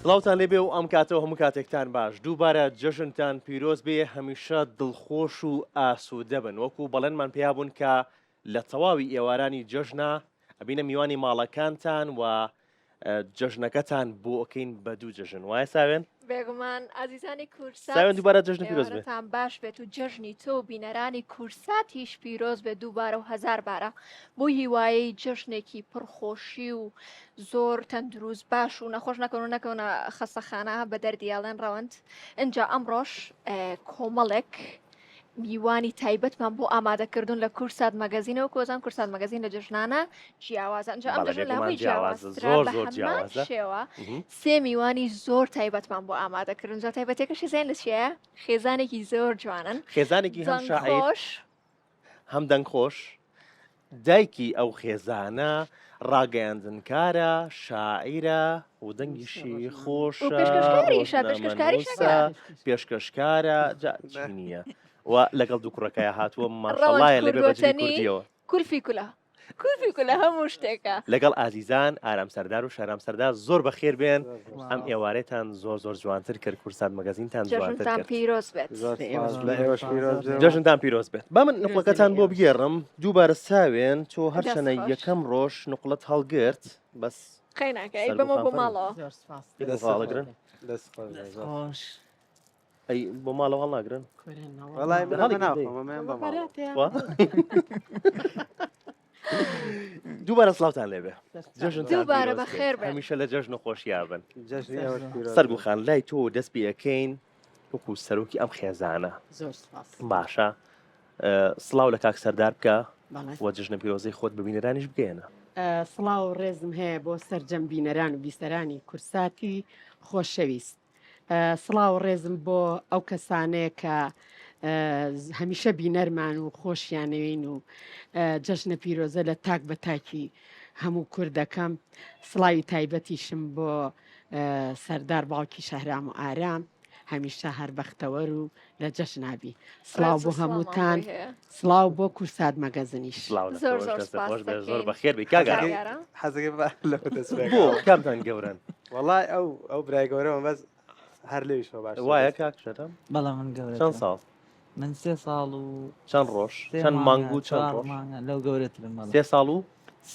سڵاوتان لێبێ و ئەم کاتە و هەموو کاتێکتان باش. دووبارە جەژنتان پیرۆز بێ، هەمیشە دڵخۆش و ئاسوودە بن. وەکو بەڵێنمان پێیابوون کە لە تەواوی ئێوارانی جەژنا ئەبینە میوانی ماڵەکانتان و جەژنەکەتان بۆ ئەکەین بە دوو جەژن وایە ساوێن؟ بێگومان ئازیزانی کوردسات ساوێن دووبارە جەژنت پیرۆز بێ. ئێوارەتان باش بێت و جەژنی تۆ و بینەرانی کوردساتیش پیرۆز بێت دووبارە و هەزار بارە بۆ هیوایەی جەژنێکی پڕ خۆشی و زۆر تەندروست باش و نەخۆش نەکەون و نەکەونە خەستەخانە بە دەردی ئەڵێن ڕەوەند ئینجا ئەمڕۆش کۆمەڵێک میوانی تایبەتمان بۆ ئامادەکردون لە کورسات مەگەزینەوە کۆزان کورسات مەگەزین لە جەژنانە جیاوازە ئەنجا ئەم جەژنە لە هەمووی جیاوازترە زۆر بە زۆر هەمان جیاوازە شێوە سێ میوانی زۆر تایبەتمان بۆ ئامادەکردن جا تایبەتەکەشی زیان لە چییە خێزانێکی زۆر جوانن خێزانێکی هەم شاعیر دەنگخۆش هەم دەنگخۆش دایکی ئەو خێزانە ڕاگەیاندنکارە، شاعیرە و دەنگیشی خۆشە، پێشکەشکاریشە، پێشکەشکاریشەکە. ڕۆژنامەنووسە، پێشکەشکارە، جا چی نییە. و لەگەڵ دوو کوڕەکەیا هاتووە، ماشەڵڵایە ڕەوەند لەبێ بە جلی کوردوەتەنی کوردییەوە. کولفی کولە. کولفی کولە هەموو شتێکە. لەگەڵ ئازیزان ئارام سەردار و شارام سەردار زۆر بەخێر بێن ئەم ئێوارەتان زۆر زۆر جوانتر کرد کورسات مەگەزینتان جوانتر جەژنتان کرد. پیرۆز بێت. زۆر سپاس لە ئێوەش پیرۆز بێ. جەژنتان پیرۆز بێت با من نوقڵەکەتان بۆ بگێڕم دووبارە ساوێن تۆ هەرچەنە دەست خۆش. یەکەم ڕۆژ نوقڵەت هەڵگرت بەس قەیناکە ئەی سەرگوڵ بەمەوە خان بۆ فەرموو. ماڵەوە. زۆر سپاس. دەست هەڵگرن دەست خۆش بێ، دەست زۆر. خۆش. ئەی بۆ ماڵەوە هەڵناگرن؟ وەڵای من ئەمە ناخۆم ئەمەیان بە ماڵەوە. وا؟ دووبارە سڵاوتان لێبێ جەژنتان دووبارە پیرۆز بێت. بەخێر بێن. هەمیشە لە جەژن و خۆشیا بن. جەژنی ئێوەش پیرۆز بێت. سەرگوڵ خان لای تۆ دەست پێ ئەکەین وەکو سەرۆکی ئەم خێزانە. زۆر سپاس. باشە سڵاو لە کاک سەردار بکە بەڵێ. و جەژنە پیرۆزەی خۆت بە بینەرانیش بگەیەنە. سڵاو و ڕێزم هەیە بۆ سەرجەم بینەران و بیسەرانی کورساتی خۆشەویست. سڵاو و ڕێزم بۆ ئەو کەسانەیە کە هەمیشە بینەرمان و خۆشیانەوین و جەژنە پیرۆزە لە تاک بە تاکی هەموو کورد دەکەم. سڵاوی تایبەتیشم بۆ سەردار باوکی شەهرام و ئارام هەمیشە هەر بەختەوەر و لە جەژنا بی. سڵاو ڕێز بۆ و سڵاومان هەمووتان بۆی هەیە. سڵاو بۆ کورسات مەگەزنیش. سڵاو لە زۆر تۆش زۆر دەستت سپاس خۆش بێ زۆر دەکەین. بەخێر بی کاک ئارام. کاک ئارام. حەزەکەی بە لەوە دەست پێ بۆ کەم. کامتان گەورەن؟ وەڵای ئەو ئەو برای گەورەمە بەس هەر لەویشەوە باشترە وایە دەست پێ. کاک شەرام؟ بەڵێ من چەند گەورەترم. ساڵ؟ من سێ ساڵ و چەند ڕۆژ؟ سێ چەند مانگ مانگە و چەند چوار ڕۆژ؟ مانگە لەو گەورەترم بەڵێ. سێ ساڵ و؟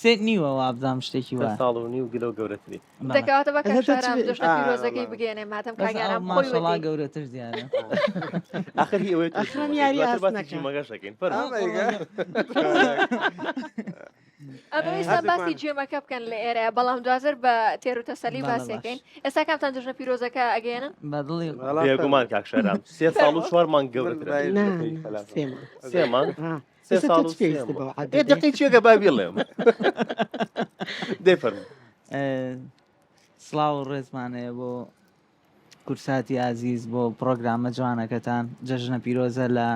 سێ نیوە وابزانم شتێکی سێ وایە. ساڵ و نیو گلەو گەورەتری. بەڵێ. دەکەواتە بە کاک ئەزە تۆ چ شارام بێ- جەژنە ئا، پیرۆزەکەی وەڵا. بگەیەنێ مادەم بەس کاک ئەو ئارام خۆی ماشەڵا وتی. گەورەتر دیارە. ئاخر هی ئەوەیە تۆ ئەخرم جیمەکەی یاری دواتر باسی ئاسنەکە. جیمەکەش ئەکەین فەرموو. ئەمەیگە. ئەمە ئێستا باسی هەردووکمان جێمەکە بکەن لە ئێرە بەڵام دوازر بە تێر و تەسەلی بەڵێ باش. باسیەکەین ئێستا کامتان جەژنە پیرۆزەکە ئەگەیەنن؟ بە دڵی وەڵا بێگومان فەرموو. کاک شەرام سێ ساڵ و فەرموو. چوار مانگ من گەورەترە. برای نا دەکەی نا خەلافە. سێ مانگ. سێ مانگ؟ ها. سێ ئێستا ساڵ تۆ و چ سێ پێویستت مانگ. بەوە ئێ عەدەدێ؟ دەقەی چیەکە با بیڵێم. دەی فەرموو. سڵاو و ڕێزمان هەیە بۆ کورساتی ئازیز بۆ پڕۆگرامە جوانەکەتان جەژنە پیرۆزە لە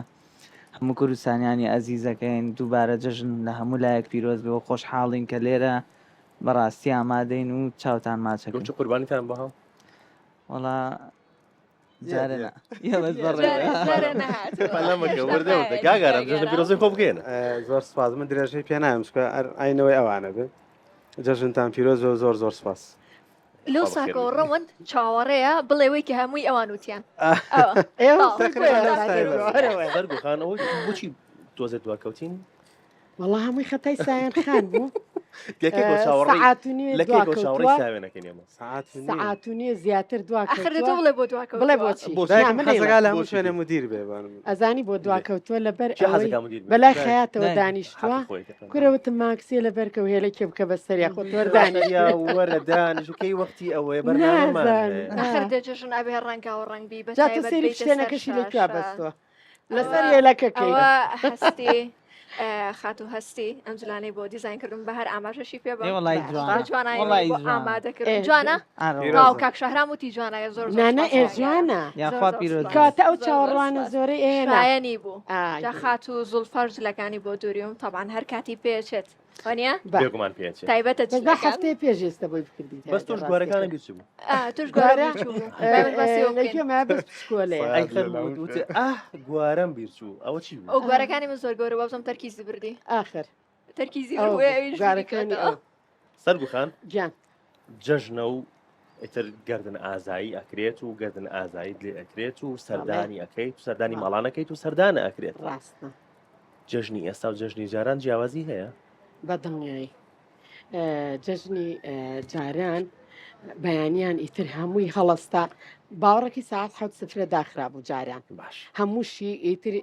هەموو کوردستانیانی ئەزیزەکەین دووبارە جەژن لە هەموو لایەک پیرۆز بێ و خۆشحاڵین کە لێرە بەڕاستی ئامادەین و چاوتان ماچەکەین. بۆچی قوربانیتان بۆ هاو؟ وەڵا یەک جارێ یەک. نا یە بەس بەڕێ جارێ جارێ نەهاتووە. پەلەمەکە هێشتا وردە وردە مایە کاک ئارام کاک جەژنە ئارام. پیرۆزەی خۆ بگەیەنە. زۆر سپاس من درێژەی پێ نایم چونکە هەر ئاینەوەی ئەوانە بێ جەژنتان پیرۆز بێ و زۆر زۆر سپاس. لەو خوا بەخێر ساکەوە بێی. ڕەوەند چاوەڕێیە بڵێ وەی کە هەمووی ئەوان وتیان ئەوە ئێوە تەواو. تەقریبا لەو ستایلە بوو. هەرەوەیە. سەرگوڵ خان ئەوە بۆچی تۆزێ دواکەوتین؟ وەڵا هەمووی خەتای سایەن خان بوو. لە کەیکەوە چاوەڕێی سەعات و نیوێ لە کەیکەوە چاوەڕێی دواکەوتووە. ساوێنەکەین ئێمە؟ سەعات و نیو. سەعات و نیوێ زیاتر ئاخر دە تۆ دواکەوتووە. بڵێ بۆ بڵێ دواکەوتووە. بۆچی؟ بۆچی؟ نا دایکم من حەزەکا ئەیڵێم. لە هەموو بۆچی شوێنێ بێ؟ مدیر بێ بە نموونە. ئەزانی بۆ دواکەوتووە لەبەر کێ ئەوەی حەزەکا مدیر بێ؟ بەلای دایک. خەیاتەوە دایک. دانیشتووە حەقی خۆیەتی قەناعەت. کورە وتم ماکسیە لەبەرکە و هێلەکێ بکە بە سەریا خۆت وەردانیشت. سەریا وەرە دانیش کەی وەختی ئەوەیە بەرنامەمان نازانم. هەیە. ئاخر ئا. دە جەژن ئەبێ ڕەنگاو ڕەنگ بی بە جا تۆ تایبەت سەیری بێیتە سەر پشتێنەکەشی لە کوێ شاشە. بەستووە لەسەر ئەوە هێلەکەکەی. ئەوە هەستی خاتوو هەستی ئەم جلانەی بۆ دیزاین کردم بە هەر ئاماژەشی پێ ئێ وەڵای باشە. جوانە جوانایی وەڵای بۆ جوانە ئامادە ئێ کردم جوانە ئارە تاو پیرۆزە. کاک شەهرام وتی جوانە زۆر زۆر نانا سپاس ئێ کاک ئارام. جوانە. یاخوا زۆر زۆر پیرۆز سپاس. بێت. کەواتە ئەو زۆر زۆر چاوەڕوانە سپاس. زۆرەی ئێنا. شایەنی بوو ئای. جا خاتوو زوڵفەش جلەکانی بۆ دووریوم تەبعەن هەر کاتی پێچێت وانە؟ با. بێگومان پێچێ. تایبەتە بەس با جلەکان. هەفتەیە پێش ئێستا بۆی بکردیتایە بەس تۆش گوارەکانە ڕاستیەکە. بیر چوو بوو. ئا توش گوارە گوارە بیر چوو بوو. با باسی ئەوە لە بکەین. کوێ مایە بەس بچکۆلەیە. ئەی سەیاد خەر لە وت لەو وتی ئاه گوارەم بیر چوو ئەوە چی بوو؟ ئەو گوارەکانی من زۆر گەورە وابزانم تەرکیزی بردی. ئاخر. تەرکیزی ئەوە بردی بوو ئەویش گوارەکانی بیرکردەوە. ئەو. سەرگوڵ خان گیان. جەژنە و ئیتر گەردن ئازایی ئەکرێت و گەردن ئازاییت لێ ئەکرێت و سەردانی ئەکەیت و سەردانی ماڵانەکەیت و سەردانە ئەکرێت. ڕاستە. جەژنی ئێستا و جەژنی جاران جیاوازی هەیە؟ بە دڵنیایی. جەژنی جاران بەیانیان ئیتر هەمووی هەڵەستا باوەڕەکی ساعت حوت سفرە داخرابوو جاران باش هەمووشی ئیتر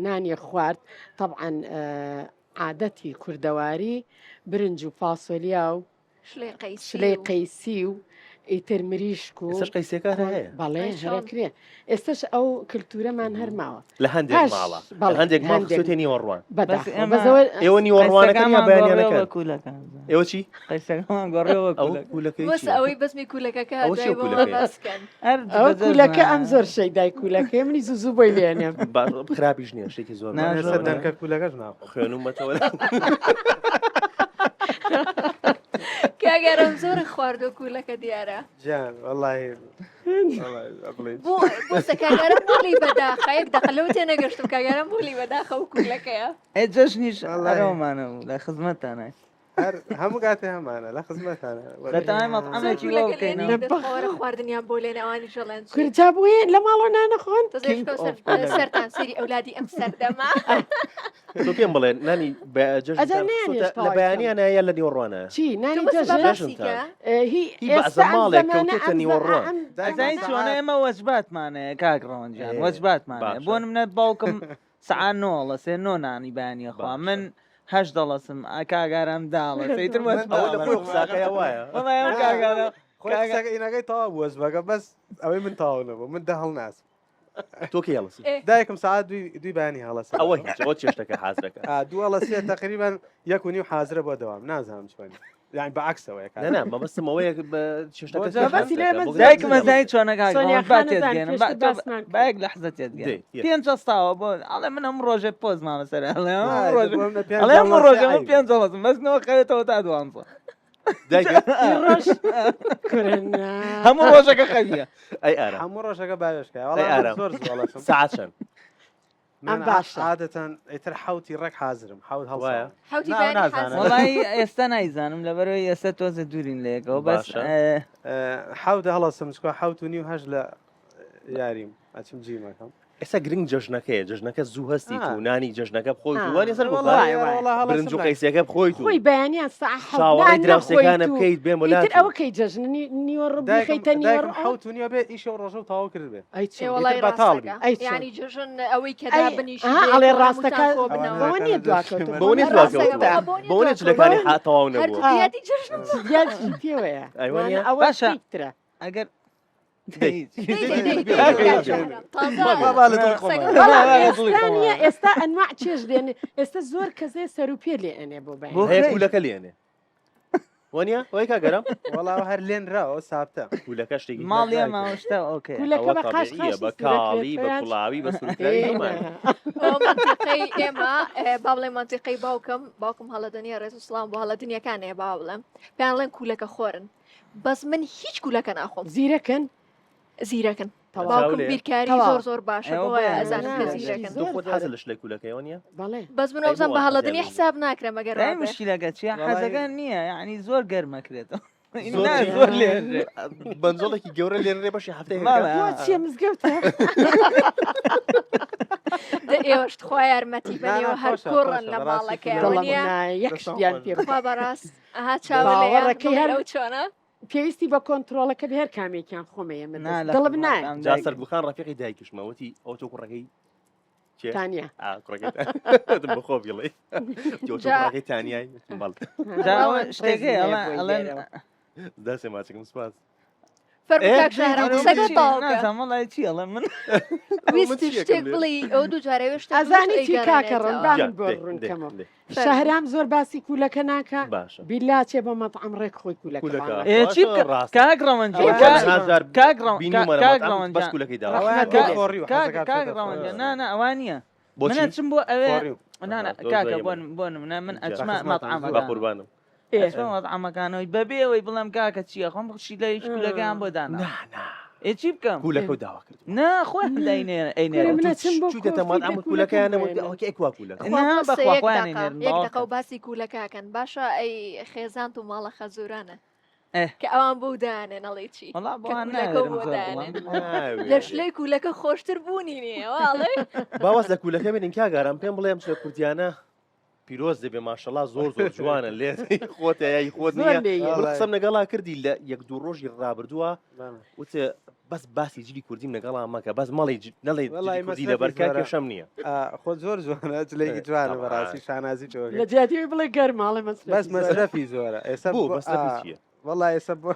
نانیە خوارد طبعا عادەتی کوردەواری برنج و فاسۆلیا و شلەی قەیسی و ئیتر مریشک و ئێستاش قەیسیەکە هەر هەیە بەڵێ هەرەکرێ ئێستاش ئەو کللتورەمان هەرماوە لە هەندێک ماڵە هەندێک ماڵ خستوێتە نیوەڕوان بەداخەوە ئێوە نیوەڕوانەکەن یا بەیانیانەکەن ئێوە چی قەیسەکەمان گۆڕێەوە کولەکەی بەس ئەوەی بەزمی کولەکەکە ئەوە چیە کولەکەیە؟ ئەو کولەکە ئەم زۆر شەیدای کولەکەی منی زوو زوو بۆی لێنێم خراپیش نییە شتێکی زۆر دەنکە کولەکەش ناخۆم خوێنومەتەوە کاگەرم زۆر خواردۆ کولەکە دیارە جان وەڵی بۆ بۆلی بەداخە یەک دەقە لەو تێ نەگەشتم کاگەرم بۆلی بەداخە و کولەکەیە ئێ جەژنیش ئەرەوەمانە لە خزمەتانە هەر هەموو کاتێ هەمانە لە خزمەتانە دەتەوای مەتعەمێکی وا بکەینەوە. خۆرە خواردنیان بۆ لێنە ئەوانی ژەڵێن چی؟ کورجا بۆیە لە ماڵەوە نانەخۆن تۆزێ King بکەو of سەر کولەکە. سەرتان سەیری ئەولادی ئەم سەردەمە تۆ پێم بڵێ نانی بە- ئەجا جەژنتان نانیش خستۆتە لە تەواوی کەم. بەیانیانە یا لە نیوەڕوانە چی نانی تۆ بەس با جەژن باسی جەژنتان. کە ئێ، هی هی ئێستا بەعزە ئەم ماڵێک زەمانە کەوتۆتە ئەم زە- نیوەڕوان. ئەم دایکم ئەزانی زەمانە چۆنە ئێمە وەجباتمانەیە کاک ڕەوەند جان ئێ، وەجباتمانەیە باشە. بۆ نمونە باوکم سەعات نۆ هەڵەسێ نۆ نانی بەیانی ئەخوا باشە. من هەشت دەڵەسم ئا کاک ئارام دە هەڵەسێ ئیتر من وەجبە ئەوە لە خۆی هەڵەسم. قساکەیە وایە وەڵای ئەم نا، کاک ئارام خۆی کاک قسەکە ئینەکەی تەواو بوو وەجبەکە بەس ئەوەی من تەواو نەبوو من دە هەڵناسم تۆ کەی هەڵەسی ئێ. دایکم سەعات دووی دووی بەیانی هەڵەسێ ئەوە هیچ ئەوە چێشتەکە حازرەکە ئا دوو هەڵەسێ تقریبا یەک و نیو حازرە بۆ دەوام نازانم چۆنی یعنی بە عەکسەوەیە نا نا مەبەستم ئەوەیە بە چێشتەکە بۆ کێ جا- مەبەستی لێ حازرەکە؟ من بۆ دایکم گرنگ ئەزانی چۆنە کاک سۆنیا ڕەوەند با خان تێت ئەزان گەێنم با پێشتر تۆ باسمان با کرد یەک لەحزە تێت گەێنم دەی، یە. پێنج هەستاوە بۆ ئەڵێ من ئەم ڕۆژێ پۆز مامە سەر ئەڵێ ئەم نا، ڕۆژێ بۆ منە پێنج ئەڵێ ئەم هەڵەسێ ڕۆژێ من عەیبە. پێنج هەڵەسم بەس نەوە خەوێتەوە تا دوانزە دایکت ئی ڕۆژ کورە نا. هەموو ڕۆژەکە خەویە ئەی ئارام هەموو ڕۆژەکە باوێشکە ئەی وەڵا ئارام زۆر زوو هەڵەسم سەعات چەند من ئەم باشە. عادەتەن ئیتر حەوتی ڕێک حازرم حەوت وایە؟ هەڵساوم حەوتی نا، بەیانی نازانم. حازر وەڵای ئێستا نایزانم لەبەرەوەی ئێستا تۆزە دوورین لە یەکەوە بەس باشە. ئێ، حەوت هەڵەسم چکە حەوت و نیو هەشت لە یاریم ئەچم جیمەکەم ئێستا گرنگ جەژنەکەیە جەژنەکە زوو هەستیت آه. و نانی جەژنەکە بخۆیت و آه. وانە سەر وەڵا بخۆی وایە، وایە. وەڵا هەڵەسم برنج و ناکەم. قەیسەکە بخۆیت و خۆی بەیانیان ساعە حەوت چاوەڕێی نان دراوسێکانە نەخۆیت و بکەیت بێن بۆ ئیتر لات ئەوە کەی جەژنە نیوەڕۆ دایکم بیخەیتە دایکم نیوەڕۆ حەوت و نیوە بێ ئیشە و ڕۆژە و تەواو کرد بێ ئەی ئێ چۆن وەڵای ئیتر بەتاڵ بی ڕاستەکە ئەی چۆن یعنی جەژن ئەوەی کە ئەی دابنیشی ئەها ئەڵێ بەیەکەوە هەمووتان ڕاستەکە کۆ ئەوانە بنەوە بەوە نییە دەکەنە دواکەوتووە دەشتی بەوە نییە بەوە دواکەوتووە ڕاستەکە بەوە نییە بەوە نییە دواکەوتووە جلەکانی بەوە حا تەواو هەر نەبووە آه. جدیاتی جەژن جدیاتیشی پێوەیە ئەی وانە وانە ئەوە باشە شتێک ترە ئەگەر دەی. دەی دەی دەی دەی کاکە کاک یان. شەهرام تازە بابا. بابا لە دڵی قسەکە خۆمان بەڵام لا، لا، دڵی ئێستا نییە خۆمان. ئێستا ئەنواع چێژ لێنێ ئێستا زۆر کەسێ سەر و پێ لێ ئەنێ بۆ بۆ بەیانی هەیە خەی. کولەکە لێنێ وانە وای کاگەرم وەڵا هەر لێنراوە سابتە کولەکە شتێکی ماڵی تر ئێمە ئەو شتە ئۆکەیە کولەکە ئەوە بە قاش تەبیعیە قاشی بە سوورەکرێت کاڵی بە فەیان کوڵاوی بە سوورکراوی ئێ هەموومان نا. ئەوە مەنتیقەی ئێمە ئێ، با بڵێم مەنتیقەی باوکم باوکم هەڵەدەنیە ڕێز و سڵام بۆ هەڵەدنیەکان هەیە با بڵێم پێیان ڵێن کولەکە خۆرن بەس من هیچ کولەکە ناخۆم زیرەکن زیرەکن تەواو باوکم لێ. بیرکاری تەواو. زۆر زۆر باشە ئێوە بۆیە بۆیان ئەزانم کە نا، زیرەکن تۆ زۆر خۆت زۆرە. حەزت لە شلەی کولەکەیەوە نییە بەڵێ بەس من ئەی وابزانم بۆ بە وا هەڵەدنی حەزیان لێ حساب ناکرێم ئەگەر دای وابێ مشکلەکە چییە وەڵای حەزەکە نییە یعنی زۆر گەرمەکرێتەوە زۆر نا چی؟ زۆر لێنرێ بەنجۆڵێکی گەورە لێنرێ بەشی هەفتەیەک بەڵێ. بۆ چیە مزگەوتە دە ئێوەش تخوا یارمەتی نا، نا، بەنێوە هەر خۆشە، کوڕن خۆشە، لە بەڕاستی ماڵەکەیەوە دڵم نییە نا یەک دەستان شتیان خۆش پێ بێ. خوا بەڕاست ئەها چاوە لێیە باوەڕەکەی بڵێ هەر ئەو چۆنە پێویستی بە کۆنتترۆڵەکە بێ هەر کامێکیان خۆمەیە من نا دەست لە دڵم خزمەتام نایە جا دایکم سەرگوڵخان ڕەفیقی دایکیشمە وتی ئەو تۆ کوڕەکەی کێ؟ تانیا ئا کوڕەکەی وتم بە خۆ بیڵێ وتی ئەو تۆ جا کوڕەکەی تانیای وتم بەڵێ جا ئەوە ڕەوەند شتێک ڕێزم هەیە هەیە ئەڵێن بۆی ئەڵێن لێرەوە دەستێ ماچەکەم سپاس فەرموو ئێ کاک دەی شەهرام دەی ئەرێ قسەکە چی تەواو کە نازانم وەڵای چی ئەڵێم من ئەوە من ویستی چی یەکەم شتێک لێ بڵێی ئەو دوو جارە وێ شتێک بڵێ ئەزانی چی کاکە ڕەن ئەیگەڕێنێتەوە با جا من بۆ دەی ڕوون دەی کەمەوە دەی فەرموو شەهرام زۆر باسی کولەکە ناکا باشە بیلا چێ بۆ مەطعم ڕێک خۆی کولەکە کولەکە بانگە ئێ چی باشە بکە ڕاستە کاک ڕەوەند جان ئەی ئەوە کاک بۆچی چەندها جار کاک ڕەو- کا- بینیومانە کاک مەطعم ڕەوەند بەس جان کولەکەی داوە ئەوەیان ڕەحمەت تۆ لێ فۆڕی و کاک حەزەکە کاک بچێتە ڕەوەند فۆڕی جان نا نا ئەوە نییە من بۆچی ئەچم بۆ ئەوێ فۆڕی و نا نا ئەها زۆر کاکە دوای بۆ من بۆ نمونە من جا لە ئەچمە خزمەتان زوو بە مەطعەمەکانەوە قوربانم ئێ ئەچمە مەطعەمەکانەوەی بەبێ ئەوەی بڵێم کاکە چییە خۆم شیلەیەکی کولەکەیان بۆ دانا نا نا ئێ چی بکەم کولەکە و داوا کردووە نا خۆیان داینێ کورە ئەینێرن من ئەچم بۆ چوویتەتە کۆفی مەطعم دە و کولەکەیان کولەکەم نەبوو بۆ ئەوە کێ کوا کولەکە خوا نا قسە بەخوا یەک خۆیان دەقە ئەینێرن یەک باوەڕ دەقە و کە باسی کولەکەکەن باشە ئەی خێزانت و ماڵە خەزورانە. کە ئەوان بۆ دانێن ئەڵێ چی وەڵا کە بۆ کولەکە ناوێرم بۆ زۆر دانێن. بڵێم. لە شلەی کولەکە خۆشتر بوونی نییە واڵێ باواز لە کولەکە بێنین کاگارم پێم بڵێ ئەم چلە کوردیانە پیرۆز دەبێ ماشەڵا زۆر زۆر جوانە لێ خۆتە یای خۆت زۆر نییە لێیە. من قسەم لەگەڵا کردی لە یەک دوو ڕۆژی ڕابردووە وتێ بەس باسی جلی کوردیم لەگەڵا مەکە بەس مەڵی نەڵێ وەڵای جلی کوردی مەسرەفی لەبەرکە زۆرە. کێشەم نییە خۆ زۆر جوانە جلێکی جوانە طبعاً. بەڕاستی شانازی پێوە لە جیاتی ئەوەی بڵێ گەرماڵێ مەسرەفی بەس زۆرە. مەسرەفی زۆرە ئێستا بۆ مەسرەفی ئا، چییە؟ وەڵا ئێستا بۆ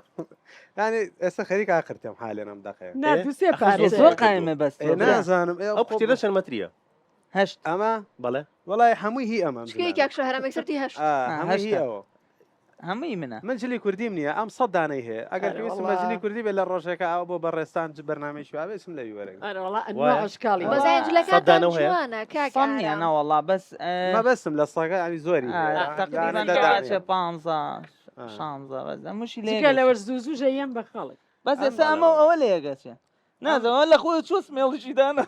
ینی ئێستا خەریک ئاخرتێم حالێنم دەقەیە نا ئێ؟ دوو سێ ئەخە زۆر پارچە زۆر قایمە بەس ئێ نازانم ئێ ئەو خۆ پشتێنە چەند مەتریە هەشت ئەمە بەڵێ وەڵای هەمووی هی ئەمە چکەی کاک شەهرام یەکسەر هەشت هەمووی هی هەشتە. ئەوە هەمووی منە من جلی کوردیم نییە ئەم سەد دانەی هەیە ئەگەر ئەرێ پێویستم وەڵا. بە جلی کوردی بێ لە ڕۆژێکە ئەوە بۆ بەڕێستان ج- بەرنامەی شوابێ چم لەوی وەرەگرم ئەرێ وەڵا وایە. ئەنواع ئەشکاڵی وەڵا. هەیە. بەزای جلەکانتان دانەو هەیە؟ جوانە کاک سەد نییە ئارام نەوەڵا بەس ئە، مەبەستم لە سەگە ینی زۆری ئا، هەیە. لانە تقریبا دە دانەیە. کەچێ پانزە آه. شانزە بەس هەمووشی لێ جگە لەوەش زوو زوو ژەیەم بە خەڵک بەس ئەم ئێستا ئەمە و ئەوە لێگەچێ نازانم لە خۆی چۆ سمێڵیشی دانا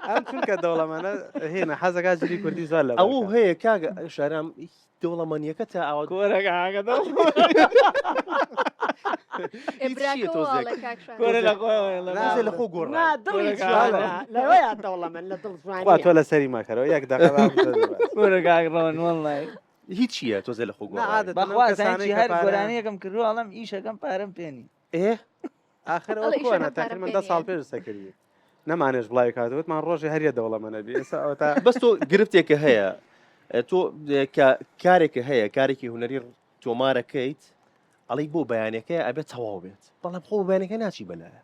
ئەم چونکە دەوڵەمەنە هێنە حەزەکە جلی کوردی زۆر لە ئەو هەیە کاک شارام دەوڵەمەنیەکە تا ئاوا کۆرەکە ئاگە ئێ هیچ چییە براکەوە تۆزێک؟ ئەڵێ کاک شەهرام. کۆرە لە خۆی تۆزێ لە خۆ گۆڕای نا دڵی کۆرەکە جوانە ئاڵێ. لەوەیە دەوڵەمەند لە دڵ خوا تۆ جوانیە لە سەری مەکەرەوە یەک دەقە با بزەنی باس. کۆرە کاک ڕەوەن وەڵڵای هیچ چییە تۆزێ لە خۆ نا گۆڕای عادەتەن ئەو بەخوا کەسانەی زانچی کە هەر پارەیان گۆرانیەکەم کردووە ئەڵێم ئیشەکەم پارەم پێنی ئێ ئاخر ئەوە ئەڵێ کۆنە ئیشەکەم پارەم تقریبا پێ دە ساڵ نییە. پێش قسە کردی نەمانێش بڵاوی کاتەوە وتمان ڕۆژێ هەر یە دەوڵەمەنە بی ئێستا ئەوە تا بەس تۆ گرفتێکە هەیە ئە، تۆ ئە، کە کارێکە هەیە کارێکی هونەری تۆمارەکەیت ئەڵی بۆ بەیانەکەی ئەبێت تەواو بێت بەڵام خۆ بەیانەکە ناچی بەلایە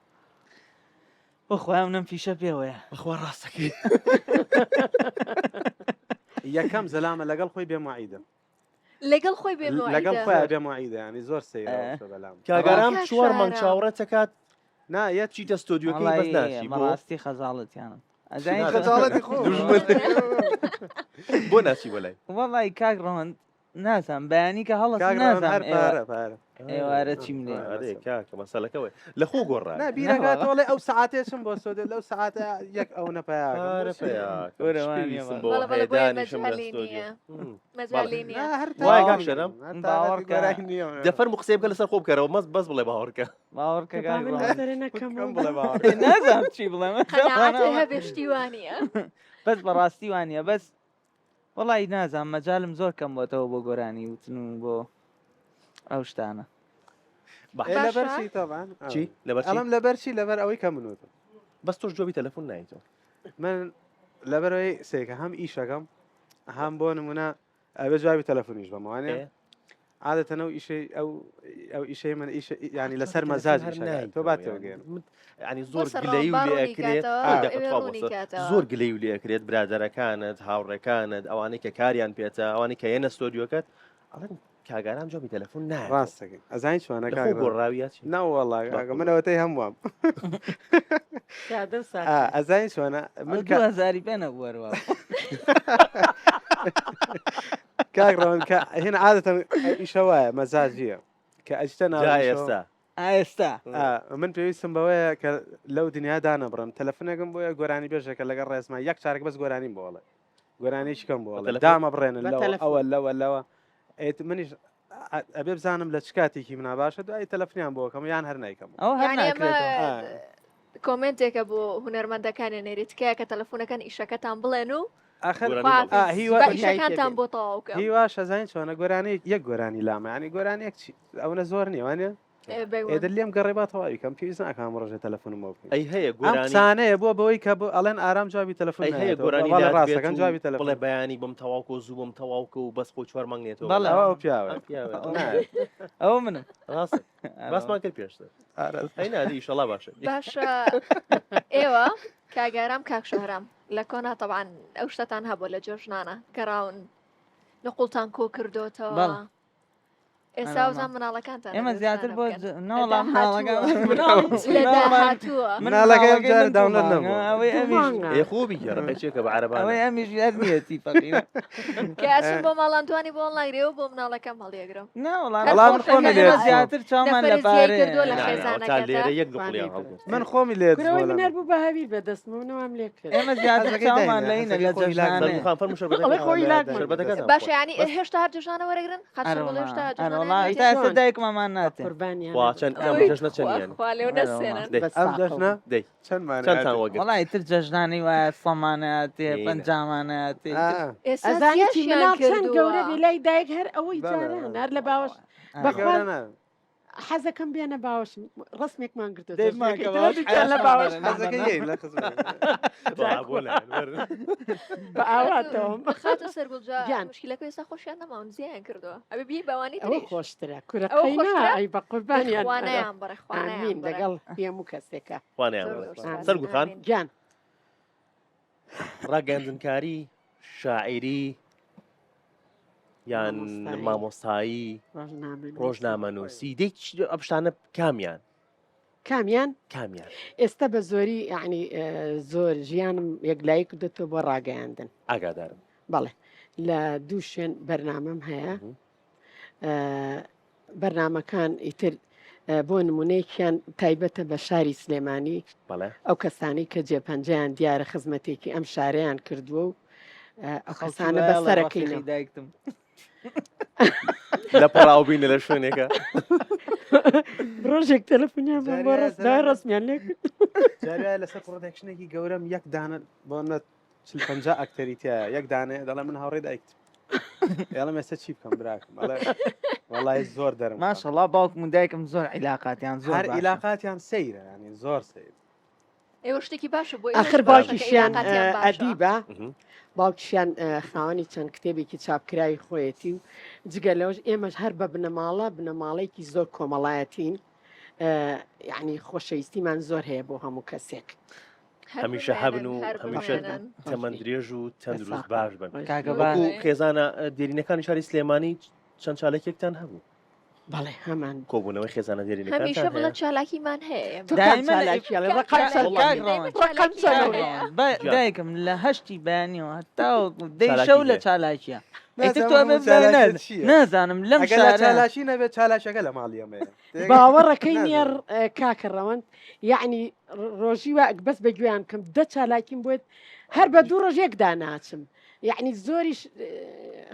بۆ خۆیان منم فیشە پێوەیە بەخوا ڕاستەکەی یەکەم زەلامە لەگەڵ خۆی بێ موعیدە لەگەڵ خۆی بێ لەگەڵ موعیدە. خۆیان بێ موعیدە ینی زۆر سەیرە ئەو ئە. شتە بەلام کاگارام کاک چوار مانگ شارام. چاوەڕێ دەکات نا یە چیتە ستۆدیۆکەی بەس وەڵای ناچی بۆ بەڕاستی خەجاڵەتیانم ئەزانی نا، چۆن؟ خەجاڵەتی خۆ دوژمن. بۆ ناچی بۆ لای وەڵای کاک ڕەوەند نازانم بەیانی کە هەڵەسم کاک ڕەوەند نازانم هەر ئێوە پارە پارە ئێوارە چیم لێ ئەرێ کاکە مەسەلەکە وەیە لە خۆ گۆڕای نا بیرەکاتەوە ئەو سعاتێ چم بۆ سۆدێ لەو سعاتە یەک ئەو نەپیاکەم پارە بۆچی؟ پەیاکەم وەرە چ وانیە پێویستم بە. بۆ بەڵێ بەڵێ هەیە بۆیە دانیشم لە مەجالی ستۆدیۆ نییە مم. مەجالی نییە نا هەر وایە تاقەتی کاک شەرم؟ هەر باوەڕ تاقەتی کە. گۆرانی نییە دە فەرموو قسەی بکە لەسەر خۆ بکەرەوە مەس بەس بڵێ باوەڕکە باوەڕکە کە با کاک من ڕەوەند لەسەرێ نەکەم کەم و بڵێ باوەڕ نازانم چی بڵێم قەناعەت هەبێ شتی وانییە بەس بەڕاستی وانە بەس وەڵی نازانم مەجالم زۆر کەم بۆتەوە بۆ گۆرانی وتن و بۆ ئەو شتانە ئێ لەبەر باشە. چی تەبعەن ئا. چی لەبەر چی ئەڵێم لەبەر چی لەبەر ئەوەی کە من وتم بەس تۆش جوابی تەلەفۆن نایتەوە من لەبەرەوەی سێکە هەم ئیشەکەم هەم بۆ نمونە ئەبێ جوابی تەلەفۆنیش بەمەوانێ ئێ؟ عادەتەن ئەو ئیشەی ئەو ئەو ئیشەی من ئیش ینی لەسەر تەلەفۆن مەزاج هەر ئیشەکە تۆ نایتەوە با یانی. تێبگەین من- یانی زۆر بۆ سەر گلەیی و با لێ ڕوونی ئەکرێت کاتەوە، ئەو دەقە ئەوێ تخوا ڕوونی بۆ سەر. کاتەوە. زۆر گلەیی و لێ ئەکرێت برادەرەکانت هاوڕێکانت ئەوانەی کە کاریان پێتە ئەوانەی کە یەنە ستۆدیۆکەت ئەڵێن کاگارام جوابی تەلەفۆن نایەتەوە ڕاستەکەی ئەزانی چۆنە لە کاک خۆ ڕەوەند؟ گۆڕاویە چی نا وەڵا کاکە من ئەوەتەی هەمووام سادە و سادە. ئا، ئەزانی چۆنە من من کە 2000 پێ نەبوو هەروە کاک ڕەوەند کە هێن عادەتەن ئەو ئیشە وایە مەزاجیە کە ئەچتە ناو جا ئیشەوە- ئێستا ئێستا ئا، من پێویستم بەوەیە کە لەو دنیا دانەبڕم تەلەفۆنێکم بۆیە گۆرانی بێژێکە لەگەڵ ڕێزما یەک چارێک بەس گۆرانیم بۆ ئەڵێ گۆرانیی کەم بۆ ئەڵێ تەلەفۆن؟ دامە بڕێنن بە لەوە تەلەفۆن. ئەوە لەوە لەوە ئێت منیش ئە- ئەبێ بزانم لە چ کاتێکی منا باشە دوای تەلەفۆنیان بۆ کەم یان هەر نایکەم ئەو هەر یعنی ئەمە ناکرێتەوە ئا. کۆمێنتێکە بۆ هونەرمەندەکانی نێری تکایە کە تەلەفۆنەکەن ئیشەکەتان بڵێن و ئاخر گۆرانی خوا بڵێ. ئا، هیوا با کۆتایی ئیشەکانتان پێ بۆ تەواو کەم هیواش ئەزانی چۆنە گۆرانی یەک گۆرانی لامە یعنی گۆرانیەک چی ئەوەنە زۆر نییە وانە ئێ، بێگومان. ئێدر لێم گەڕێ با تەواوی کەم پێویست ناکەم ڕۆژێ تەلەفۆنم بۆ بکەین ئەی هەیە ئەم گۆرانی قسانەیە بووە بەوەی کە بۆ ئەڵێن ئارام جوابی تەلەفۆن ئەی هەیە نایەتەوە گۆرانی بەڵێ لات بێت ڕاستەکەن و جوابی بڵێ تەلەفۆن بەیانی بم تەواو کە و زوو بم تەواو کە و بەس خۆی چوار مانگ نێتەوە بەڵێ. ئەوە ئەو پیاوە ئەم پیاوە نا. ئەوە منم ڕاستە باسمان کرد پێشتر ئارەز. ئەی نادی ئیشەڵا باشە باشە ئێوە کاک ئارام کاک شەهرام لە کۆنا تەبعەن ئەو شتەتان هەبووە لە جۆژنانە گەڕاون نقوڵتان کۆ کردوتەوە بەڵێ. ئێستا ئەرێ وزان مناڵەکانتان ئێمە ئەبێ زیاتر شتانە بۆ بکەن. ج- نەوەڵا لە مناڵەکان داهاتووە. مناڵ- لە مناڵمان- داهاتووە من مناڵەکەی ئەم مناڵەکەی جارە من دوو داونلۆد مانگە، نەبووە. ئەوەی دوو ئەمیش مانگە. ئێ خۆ بیگەڕە قەیچێکە بە عەرەبانە ئەوەی ئەمیش هەر نییەتی فەقیر کە ئەچم بۆ ماڵان توانی بۆ هەڵناگرێەوە بۆ مناڵەکەم هەڵیەگرم نەوەڵا هەر وەڵا من خۆشە خۆمی کە لێ ئێمە دزم. زیاتر چاومان لە نەفەرە زیای پارەیە کردووە لە نا، نا، خێزانەکەدا. تا لێرە یەک نقڵیان وانەی هەڵگرت من خۆمی لێ کورەوەی دزم من هەر بوو بە هەویر بەدەستمەوە نەوام لێ کرد ئێمە زیاتر حەزەکەی چاومان داینە، لە ئینە لە حەزەکەی خۆی لاک جەژنانەیە سەرمخان فەرموو ئەڵێ خۆی شەربەتەکەتان لاک شەربەتەکەتان باشە یعنی هێشتا هەر جەژنانە وەرەگرن خەرچە ئەرەوەڵا هێشتا جەژنانە ئەرەوەڵا. وەڵا تا ئێستا دایکمەمان ناتێ. قوربانیان وا چەند ئەم جەژنە چەندیان؟ خوا لێو نەسێنن. دەی ئەم جەژنە دەی چەندمان چەندتان وەگرت؟ وەڵا ئیتر جەژنانی وایە سەمانە تێ پەنجامانە تێ ئێستا ئەزانی چی زیاشیان مناڵ چەند کردووە. گەورە بێ لای دایک هەر ئەوەی بەڵێ، جاران بەڵێ. هەر لە باوەش آه. بەخوا گەورە نابن. حەزەکەم بێنە باوەشم ڕسمێکمان گرتووە دەیمان جەژنەکەی کە تر باوەش هەردووکیان لە حەیاشمان باوەش بەرن. حەزەکەی یەین لە خزمەت. وەڵا بۆ نایەن، وەرن. بە ئاواتەوەم خاتوو سەرگوڵ جا گیان. مشکلەکە ئێستا خۆشیان نەماون زیان کردووە ئەبێ بی بەوانی ئەوە تریش خۆشترە کورە ئەوە قەینا خۆشترە؟ ئەی بە قوربانیان خوا بەرە. نەیان بڕێ خوا نەیان ئامین بڕێ. لەگەڵ هەموو کەسێکە خوا نەیان زۆر بڕێ. زۆر سوپاس. سەرگوڵ خان. ئامین. گیان ڕاگەیاندنکاری شاعیری یان مامۆستایی. مامۆستایی ڕۆژنامەنووسی. ڕۆژنامەنووسی دەی چ- ئەم شتانە کامیان کامیان کامیان ئێستا بە زۆری یعنی زۆر ژیانم یەکلایی کردێتەوە بۆ ڕاگەیاندن ئاگادارم بەڵێ لە دوو شوێن بەرنامەم هەیە مهم. بەرنامەکان ئیتر بۆ نمونەیەکیان تایبەتە بە شاری سلێمانی بەڵێ ئەو کەسانی کە جێپەنجەیان دیارە خزمەتێکی ئەم شارەیان کردووە و ئەو کەسانە بەسەرەکەینەوە دایکتم لە پەڕاو بینە لە شوێنێکە ڕۆژێک تەلەفۆنیان بۆ جارێ ڕست زەلام- ڕسمیان لێ کرد. جارێ لەسەر production ێکی گەورەم یەک دانە بۆ نە 40 50 ئەکتەری تایە یەک دانەیە دەڵێ من هاوڕێی دایکتم ئێڵم ئێستا چی بکەم براکەم ئەڵێ وەڵای زۆر دەرم خواردووە. ماشەڵا باوکم و دایکم زۆر عیلاقاتیان زۆر هەر باشە. عیلاقاتیان سەیرە ینی زۆر سەیر ئێوە شتێکی باشە بۆ ئێمەش ئاخر باشە کە باوکیشیان عیلاقاتیان باشە. ئەدیبە مهم. باوکیشیان خاوەنی چەند کتێبێکی چاپکراوی خۆیەتی و جگە لەوەش ئێمەش هەر بە بنەماڵە بنەماڵەیەکی زۆر کۆمەڵایەتین یعنی خۆشەویستیمان زۆر هەیە بۆ هەموو کەسێک هەر هەمیشە هەبن و بمێنن، هەر هەمیشە بمێنن. تەمەن درێژ و تەندروست بەساقە. باش بن کاکە زۆر با وەکو بێ. خێزانە دێرینەکانی شاری سلێمانی چەند چالاکیەکتان هەبوو بەڵێ هەمان کۆبوونەوەی خێزانە دێرینەکانتان هەمیشە بڵێ هەیە چالاکیمان هەیە ئێمە. تو کام دایمەن چالاکی ئەڵێ کاک ڕقم چالاکی- چەند کاک دایمەن ڕەوەند. ڕقم چالاکیمان چەند هەیە. گیان. دایکم لە هەشتی بەیانیەوە هەتاوەکو دەی چالاکی شەو لە هەیە. چالاکیە ئیتر نازانم تۆ ئەم ئەبێ چالاکیە بزانیت چییە. نازانم لەم ئەگەر لە شارە چالاکی نەبێت چالاکیەکە لە ماڵی ئەمەیە باوەڕەکەی نییە نازانم. کاکە ڕەوەند یعنی ڕۆژی وا بەس بە گوێیان بکەم دە چالاکیم بۆیت هەر بە دوو ڕۆژ یەکدا ناچم یعنی زۆریش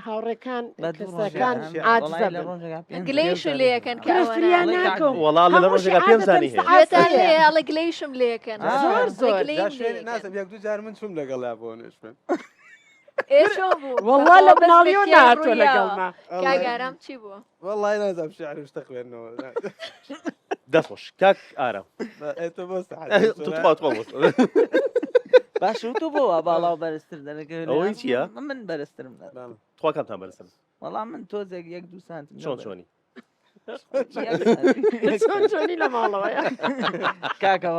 هاوڕێکان بە دوو ڕۆژ کەسەکان شیعر. عاجزە وەڵای لە بن ڕۆژێکا پێنج گلەیشم لێ ئەکەن کە کورە ئەوە فریا نایەن. وەڵای ناکەم وەڵا لە هەمووشی ڕۆژێکا پێم عادەتەن زانی هەیە سەعات گوێتان سێیە. لێیە ئەڵێ گلەیشم لێ ئەکەن. آه. زۆر ئەڵێ زۆر گلەییم جا لێ شوێن ئەکەن. نازم یەک دوو جار من چووم لەگەڵیا بۆ نوێژ ئێ چۆن بوو؟ وەڵا لە بەخوا بەس مناڵیەوە بە تیای نهاتووە ڕوویاوە. لەگەڵما کاک ئارام چی بوو؟ وەڵای نازم شعر و شتە خوێندنەوە دەست خۆش کاک ئارام ئێ تۆ بۆ سەعات تو تخوا تخوا بۆ باش و تۆ بۆ وا باڵا و بەرزتر دەرەکەوێت ئەوەی چییە؟ من بەرزترم دەر تخوا کامتان بەرزترن وەڵا من تۆزێک یەک دوو سانتم چۆن چۆنی یەک سانتم. چۆن چۆنی لە ماڵەوەیە کاکە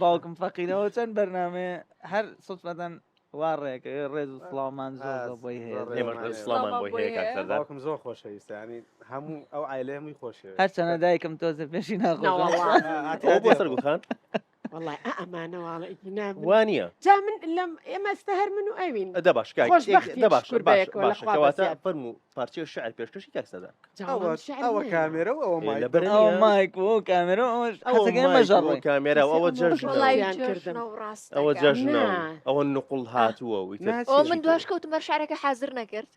باوکم فەقیرەوە چەند بەرنامەیە هەر سوتفەتەن وا ڕێکە ڕێز و سڵاومان زۆر زۆر بۆی هەیە زۆر ئێمەش ڕێزمان هەیە. سڵامان بۆی هەیە کاک هەیە. سەردار باوکم زۆر خۆشەویستە ینی هەموو ئەو عایلەیە هەمووی خۆشەوێت هەرچەنە دایکم تۆزێ پێشی ناخۆشە ناوەڵا ئەوە بۆ سەرگوڵ خان وەڵای ئا ئەمانە واڵە ئیتر نا من- وا نییە جا من لەم ئێمە ئێستا هەر من و ئەوین دە باش کاک خۆشبەختی دە باش شکر باش بەیەکەوە لە باشە خوا کەواتە بەزیاد. فەرموو پارچەی شعر پێشکەشی کاک سەردار جا ئەوە وەڵام شعر ئەوە نییە. کامێرە و ئەوە ئێ، مایک لەبەر ئەوە نییە. مایک و ئەو کامێرە و ئەوەش ئەوە حەزەکەی مایک و مەژەڕێ کامێرا و ئەوە کەسێ جەژنە وەڵای یان کردم. جەژنە و ڕاست ئەوە دەکا. جەژنە و نا. ئەوە نقڵ هاتووە و ئیتر نا، ئەوە چی من چی دواش کەوتم بەر شعرەکە حازر نەکرد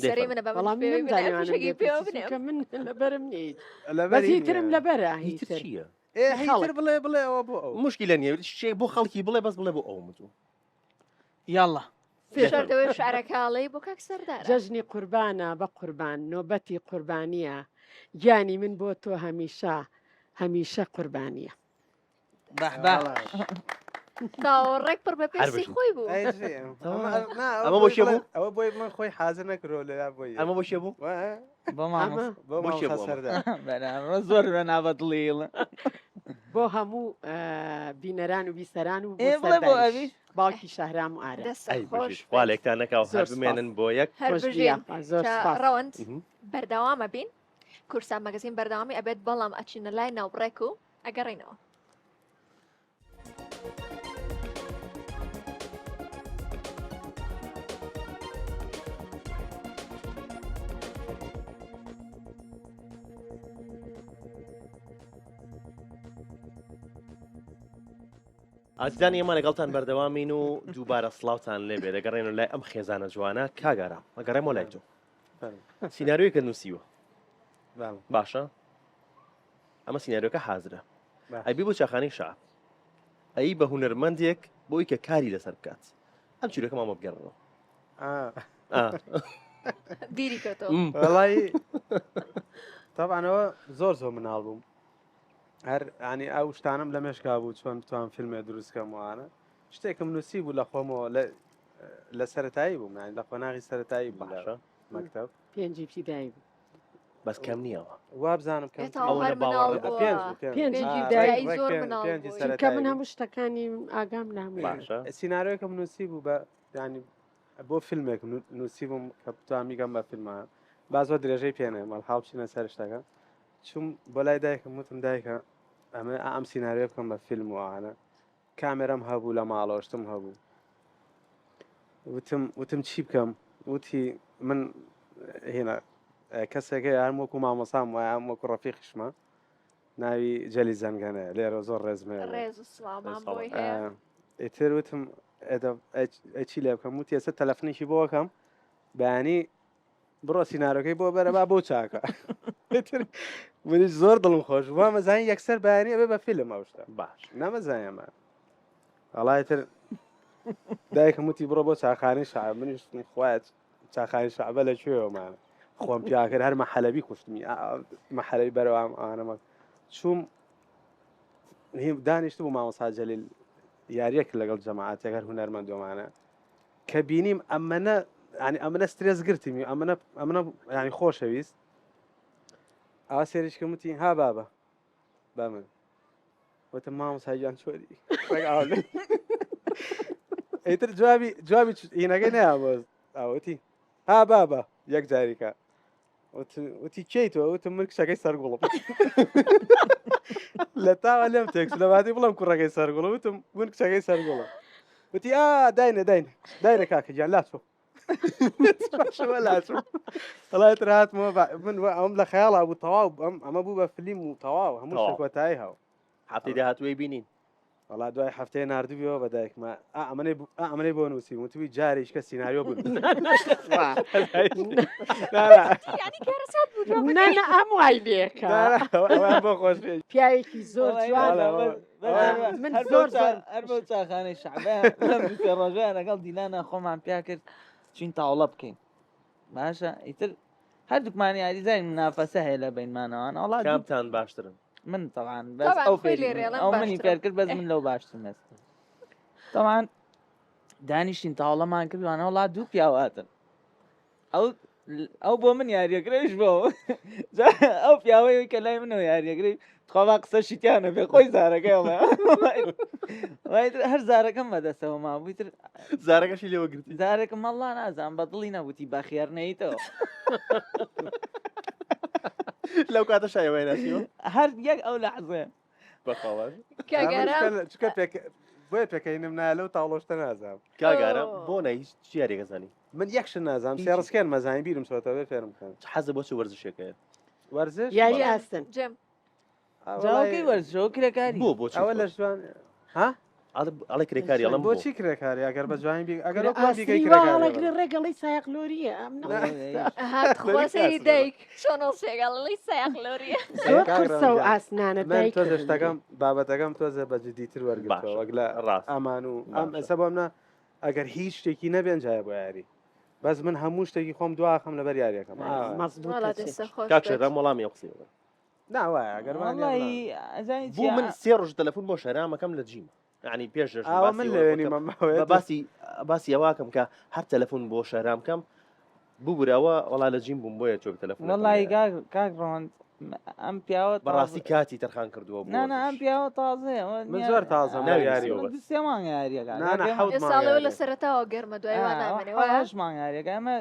سەرەی فەرموو. منە بە من وەڵام پێوەی بنێ نەمزانیوانم ئەفیشەکی لێ پێوە پرسی، بنێم چونکە من لەبەرم نییە بەس لەبەری هیترم نییە. لەبەرە هیتر هیتر چییە ئێ هیتر خەڵک. بڵێ بڵێ ئەوە بۆ ئەو مشکلە نییە شتێک بۆ خەڵکی بڵێ بەس بڵێ بۆ ئەو متوو یاڵا شەردەوەی شعرەکە ئەڵێی بۆ کاک سەردارە. جەژنی قوربانە بە قوربان نۆبەتی قوربانییە گیانی من بۆ تۆ هەمیشە هەمیشە قوربانییە. بەح بەح تاوە ڕێک پڕ بە هەر پێستی بژین. خۆی بوو. ئەی جێ، ئەمە- نا، ئەمە بۆ بۆی کێ بڵێ- بوو؟ ئەوە بۆی من خۆی حازر نەکردەوە لەلا بۆی ئەمە بۆ کێ بوو وا، بۆ مامۆستا ئەمە بۆ بۆ کێ مامۆستا بوو ئەمە؟ سەردار بەرامە زۆر بە نابەدڵیڵە بۆ هەموو بینەران و بیسەران و بۆ ئێ بڵێ بۆ سەرداریش. ئەوی باوکی شەهرام و ئارام. دەست ئەی خۆش بژیت خوا بێت. لێکتان نەکاو زۆر هەر سپاس. بمێنن بۆ یەک هەر خۆش بژین. بیاخوا زۆر کە سپاس. ڕەوەند مهم. بەردەوامە بین کورسان مەگەزین بەردەوامی ئەبێت بەڵام ئەچینە لای ناوبڕێک و ئەگەڕینەوە. ئازیزانی ئێمە لەگەڵتان بەردەوامین و دووبارە سڵاوتان لێبێ دەگەڕێنەوە لای ئەم خێزانە جوانە کاک ئارام ئەگەڕێمەوە لای تۆ فەرموو. سیناریۆیەکە نووسیوە باشە ئەمە سیناریۆکە حازرە ئەبی بۆ چاخانی شعب ئەی بە هونەرمەندێک بۆی کە کاری لەسەر بکات ئەم چیرۆکەمان بۆ بگەڕنەوە. بیری کەوتەوە. وەڵی تەبعەنەوە زۆر زۆر مناڵ بووم هەر ینی ئەو شتانم لە مێشکا بوو چۆن بتوان فیلمێ دروستکەم وانە شتێکم نووسی بوو لە خۆمەوە لە سەتایی بووم یانی لە قۆناغی سەتایی بوو لە مەکتب پێنجی ابتدایی بوو بەس کەم نییەوە وابزانم کەم کە من هەموو شتەکانی ئاگام لە هەموو سینارۆیەکەم نووسی بوو بە ینی بۆ فیلمێک نووسی بووم کە بتوان بیکەم بە فیلمە با زۆر درێژەی پێنێ مەڵحاڵ بچینە سەر شتەکە چوم بۆ لای دایکم وتم دایکە ئەمە ئەم سیناریۆ بکەم بە فیلم وانە کامێرەم هەبوو لە ماڵەوە شتم هەبوو وتم وتم چی بکەم وتی من هێنا کەسێک هەیە هەم وەکو مامۆسام وایە هەم وەکو ڕەفیقیشمە ناوی جەلی زەنگەنەیە لێرە زۆر ڕێزم هەیە ڕێز و سڵاومان بۆی هەیە ئیتر وتم ئەچی لێ بکەم وتی ئێستا تەلەفنێکی بۆ بکەم بەیانی بڕۆ سینارۆکەی بۆ بەرە با بۆ چاکە منیش زۆر دڵم خۆش بوو مەزانی یەکسەر بەیانی ئەبێ بە فیلم ئەو شتە باش نەمەزانی ئەمە وەڵای تر دایکم وتی بڕۆ بۆ چاخانی شعب منیش خوایە چاخانی شعبە لە کوێوەمانە خۆم پیاکرد هەر مەحەلەبی کوشتمی مەحەلەبی بەرەوام ئەوانەمە چوم دانیشت بوو مامۆستا جەلیل یاریەک لەگەڵ جەماعەتێک هەر هونەرمەندۆمانە کە بینیم ئەمەنە ینی ئەمنە سترێس گرتیمی ئەمنە ئەمنە ینی خۆشەویست ئا سێریشکە وتی ها بابە بە من وتم مامۆستا گیان چۆری ئیتر جوابی جوابی هینەکەی نەیابۆ ئاوتی ها بابە یەک جاریکە وتی کێی تۆ وتم من کچەکەی سەرگوڵم لە تاوە لێم تێکس لەوادی بڵم کوڕەکەی سەرگوڵ وتم من کچەکەی سەرگوڵم وتی ئا داینە داینە داینە کاکە گیان لاچۆ لاچۆ وڵای تر هاتمەوە من ئەوم لە خەیاڵا بوو تەواو ئەم ئەمە بوو بە فلیم و تەواو هەموو شتێک کۆتایی هاو هەفتەی داهاتووی بینین وەڵا دوای هەفتەیە ناردبیەوە بە دایکمە ئا ئەمەنەی ئا ئەمەنەی بۆ نووسی وتوی جارێک کە سیناریۆ بوو یعنی کارەسات بوو جوابەکەی. نا نا ئەم وای لێکە ئەوە بۆ خۆش بێ. پیاوێکی زۆر وەڵای جوان وەڵا، بەس من هەر بەو زۆر چا- زۆر هەر بەو چاخانەی شەعبە لەم دوو سێ ڕۆژەیان لەگەڵ دیلانا خۆمان پیا کرد چوین تاوڵە بکەین باشە ئیتر هەردووکمان یاریزانی منافەسە هەیە لە بینمانەوە وەڵا دوو کامتان باشترن من طبعا بەس طبعا ئەو خۆی فێری لێ من رێڵم ئەو منی باشترم. فێر کرد بەس من لەو باشترم ئێستا طبعا دانیشتین تاوڵەمان کردوانە وڵا دوو پیاو هاتن ئەو ئەو بۆ من یاریەکرێش بۆ جا ئەو پیاوەی کە لای منەوە یاریەکرێ تخوا با قسەشی تیانە بێ خۆی زارەکەی ئەڵێ وای تر هەر زارەکەم بەدەستەوە مابووی تر زارەکەشی لێوە گرتی زارێکم ئەڵڵا نازانم بە دڵی نەبووتی بەخێر نەیتەوە لەو کاتە شایەوەی ناسیوە هەر یەک ئەو لەحزەیە بەخواوە کاگارام چکە پێک بۆیە پێکەینم نایە لەو تاڵۆشتە نازانم کاگارام ئۆ. بۆ نە هیچ چ یاریێک ئەزانی من یەک شت نازانم سێ ڕسکێن مەزانی بیرم چۆتەوە بێ فێرم بکەن حەزە بۆ چ وەرزشێکەیە وەرزش یاری بەڵێ. ئاستن جێم جاوەکەی وەرزشەوە کرێکاری بۆ بۆ چی ئەوە لە جوان ها ئەڵێ کرێکاری ئەڵم بۆچی کرێکاری ئەگەر بە جوانی بی ئەگەر وەک خۆم بیکەی ئاسنی وا کرێکاری هەڵەگرێ ڕێگەڵی سایەق لۆریە ئەم نە هات خوا لۆری سەیری کاسە. دایک چۆن ئەڵسێگەڵی سایەق لۆریە زۆر کاک قورسە و ڕەنجان، ئاسنانە من دایک تۆزە شتەکەم بابەتەکەم تۆزە بە جدیتر وەرگرتەوە باشە. وەک لە ڕاست ئەمان و ئەم باشە. ئێستا بۆ منە ئەگەر هیچ شتێکی نەبێن جایە بۆ یاری بەس من هەموو شتێکی خۆم دواخەم لەبەر یاریەکەم ئا. مەزبوط وەڵا دەستە خۆش کاک بێت. شەرام وەڵامی ئەو قسەیە بە. نا وایە ئەگەر وانیە بڵام. وەڵی ئەزانی بۆ چیە؟ من سێ ڕۆژ تەلەفۆن بۆ شەرامەکەم لە جیمە یعنی پێش جەژن ئاوە باسی من ئەوە لەوێ بکەم. نیمە ماوەیە بە باسی باسی ئەوەکەم کە هەر تەلەفۆن بۆ شەرام کەم ببورەوە وەڵا لە جیم بووم بۆیە چۆک تەلەفۆن وەڵی کاک کاک ڕەوەند ئەم پیاوە بەڕاستی کاتی تەرخان کردووە بۆ نا نا ئەم وەرزش. پیاوە تازەیە ئەوە من نییە- زۆر تازەم ناوی لە یاریەوە. نووسیوە من بەس. دوو سێ مانگ یاریەکە نا نا حەوت ئێ مانگ ساڵەوە لە یاریە. سەرەتاوە گەرمە دوای وا نامێنێ وایە هەشت مانگ یاریەکە ئەمە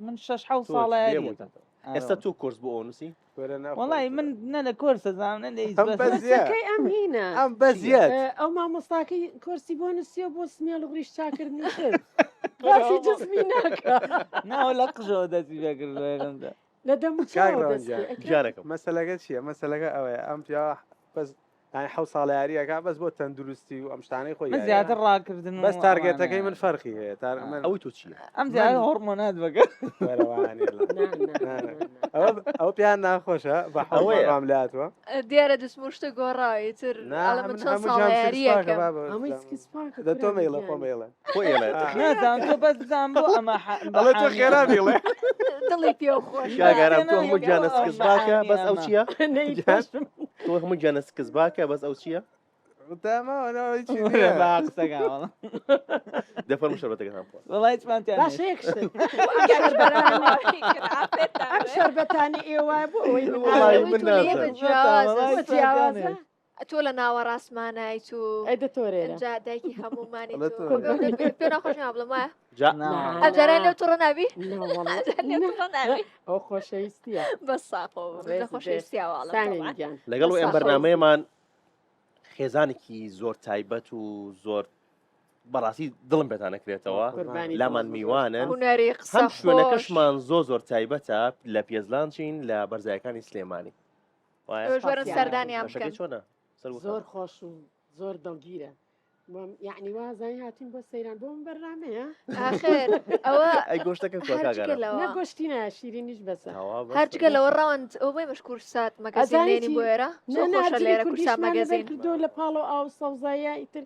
من شەش حەوت تۆ ساڵە لێ یاریەکەم بوویتەوە. ئێستا تۆ کۆرس بۆ ئەو نووسی کورە نەخۆ وەڵی من نە لە کۆرسە زانم نە لە هیچ ئەم بەس بەس یە. کۆرسەکەی ئەم هینە ئەم بەس یەت ئەو مامۆستاکەی کۆرسی بۆ نووسیوە بۆ سمێڵ و ڕیش چاکردنی تر باسی جسمی ناکا ناوە لە قژەوە دەستی پێ کردووە یەکەم جار. لە دەم و کاک چاوە ڕەوەند دەست گیان. پێ ئەکرد. گیانەکەم مەسەلەکە چییە مەسەلەکە ئەوەیە ئەم پیاوە بەس یانی حەو ساڵە یاریەکە بەس بۆ تەندروستی و ئەم شتانەی خۆی من یاریە. زیاتر ڕاکردن و بەس target ەکەی ئەوانەیە. من فەرقی هەیە تار من ئەوەی تۆ چییە ئەم زیاتر من- هۆرمۆنات بەگە وەرەوانێ لە. نا، نا، نا، نا، نا. ئەوە ئەوە پێیان ناخۆشە بە حەو ئەوەیە. مام لاتوە دیارە دەستمشتە گۆڕاوی تر نا ئەڵێ من من چەند هەموو ساڵە جام six pack ە یاریەکەم بابە هەمووی six pack ە دە تۆ کوڕە مەیڵە خۆ گیان. مەیڵە خۆ ئێڵێت آه. نازانم تۆ بەس بزان بۆ ئەمە ح- بە ئەڵێ تۆ حامی خێرا ئەمە. بیڵێ دڵی پێ خۆش کاگارام تۆ تێناگەم هەموو گیانە بۆ ئەمە six pack ە حامی بەس ئەو ئەمە. چییە نەیپۆشم. تۆ هەموو گیانە six pack ە بەس ئەو چییە تەمام هیچی وەرە نییە. با قسەکان وەڵا. دەفەرموو شەربەتەکەتان بخۆن وەڵا هیچمان تیا باشە نەهێشت. یەک شت ئەم شەربەتانە ئێوە بۆ ئەوەی من وەڵای ئاوی من تۆ لە ئێمە نازانم. جیاوازە وەڵا بۆ هیچمان تیا جیاوازە نەهێشت. تۆ لە ناوەڕاستمانایت و ئەی دەتۆرێرە ئینجا دایکی هەموومانی ئەڵێ تۆ تۆ. پێ ناخۆش نابڵم وایە جا نا. ئەم جاران لەو توڕە نابی نا وەڵا ئەم لەو نا. توڕە نابی ئەو خۆشەویستیە بەس ساقۆ لە ڕێزت بێ. خۆشەویستیاوە سامین گیان لەگەڵ ئەم بەس بەرنمەیەمان خێزانێکی زۆر تایبەت و زۆر بەڕاستی دڵم پێتان نەکرێتەوە قوربانی لامان دڵم. میوانن هونەری قسە هەم خۆش شوێنەکەشمان زۆ زۆر تایبەتە لە پێزلانچین لە بەرزایەکانی سلێمانی وایە؟ ئێوەش وەرن سپاسیان. سەردانیان بەشەکەی بکەن چۆنە سەر وخەر. زۆر خۆش و زۆر دڵگیرە یعنی وازانی هاتین بۆ سەیران بۆ من بەرنامەیە ئاخر ئەوە ئەی گۆشتەکە هەر جگە کاگارە لەوە نە گۆشتی نایە شیرینیش بەسە هەر جگە لەوە ڕەوەند ئەو بۆی مەش کورسات مەگەزین ئەزانی لێنی چی؟ بۆ ئێرە نە زۆر نا خۆشە جلی لێرە کورسات کوردیشمان لەبەر مەگەزین کردو لە پاڵ و ئاو سەوزایە ئیتر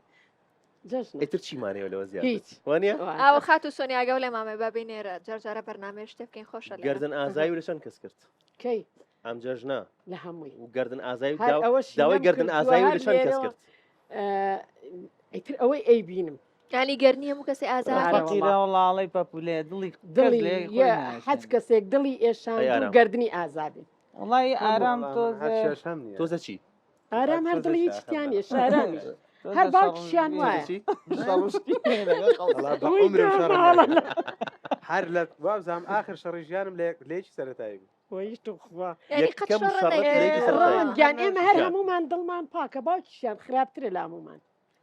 جەژنە ئیتر چیمانەیە لەوە زیاتر هیچ وانە وایە. ئاوە خاتوو سۆنیاگە و لێ مامێ با بینێرە جار جارە بەرنامەیە شتێ بکەین خۆشە لێرە گردن ئازای و لە چەند کەس کرد کەی ئەم جەژنە لە هەمووی و گردن ئازای و هەر داو- ئەوەشی داوای نەم گردن کردووە، ئازای و هەر لە چەند کەس لێرەوە، کرد ئیتر ئەوەی ئەیبینم یانی گەرنی هەموو کەسی ئازار ئارە فەقیرە وەڵا. وەڵا ئەڵێی پەپولەیە دڵی کەس دڵی لێ خۆی یە حەج نایەشێنێ. کەسێک دڵی ئێشاند ئەی و ئارام. گردنی ئازابێ وەڵی ئارام وەڵا من هەر تۆزێ شێش هەم نییە. تۆزە چی ئارام هەر تۆزێ دڵی هیچ شاخەم تیان بەڵام. نییە شارانیش تۆزێ هەر باوکیشیان شەڕ- وایە. تۆزە چی شەڕوشتی هەیە لەگەڵ خەڵک. وەڵا بە وەی عومرم شەڕ داماڵە نەکردم. هەر لە وابزانم ئاخر شەڕی ژیانم لە یەک- لە یەکی سەرەتایی بوو. وەی توخوا یانی قەت یەکەم شەڕ شەڕت لە یەکی نەکرد. سەرەتایی ڕەوەند بوو. گیان ئێمە هەر گیان. هەموومان دڵمان پاکە باوکیشیان خراپترە لە هەموومان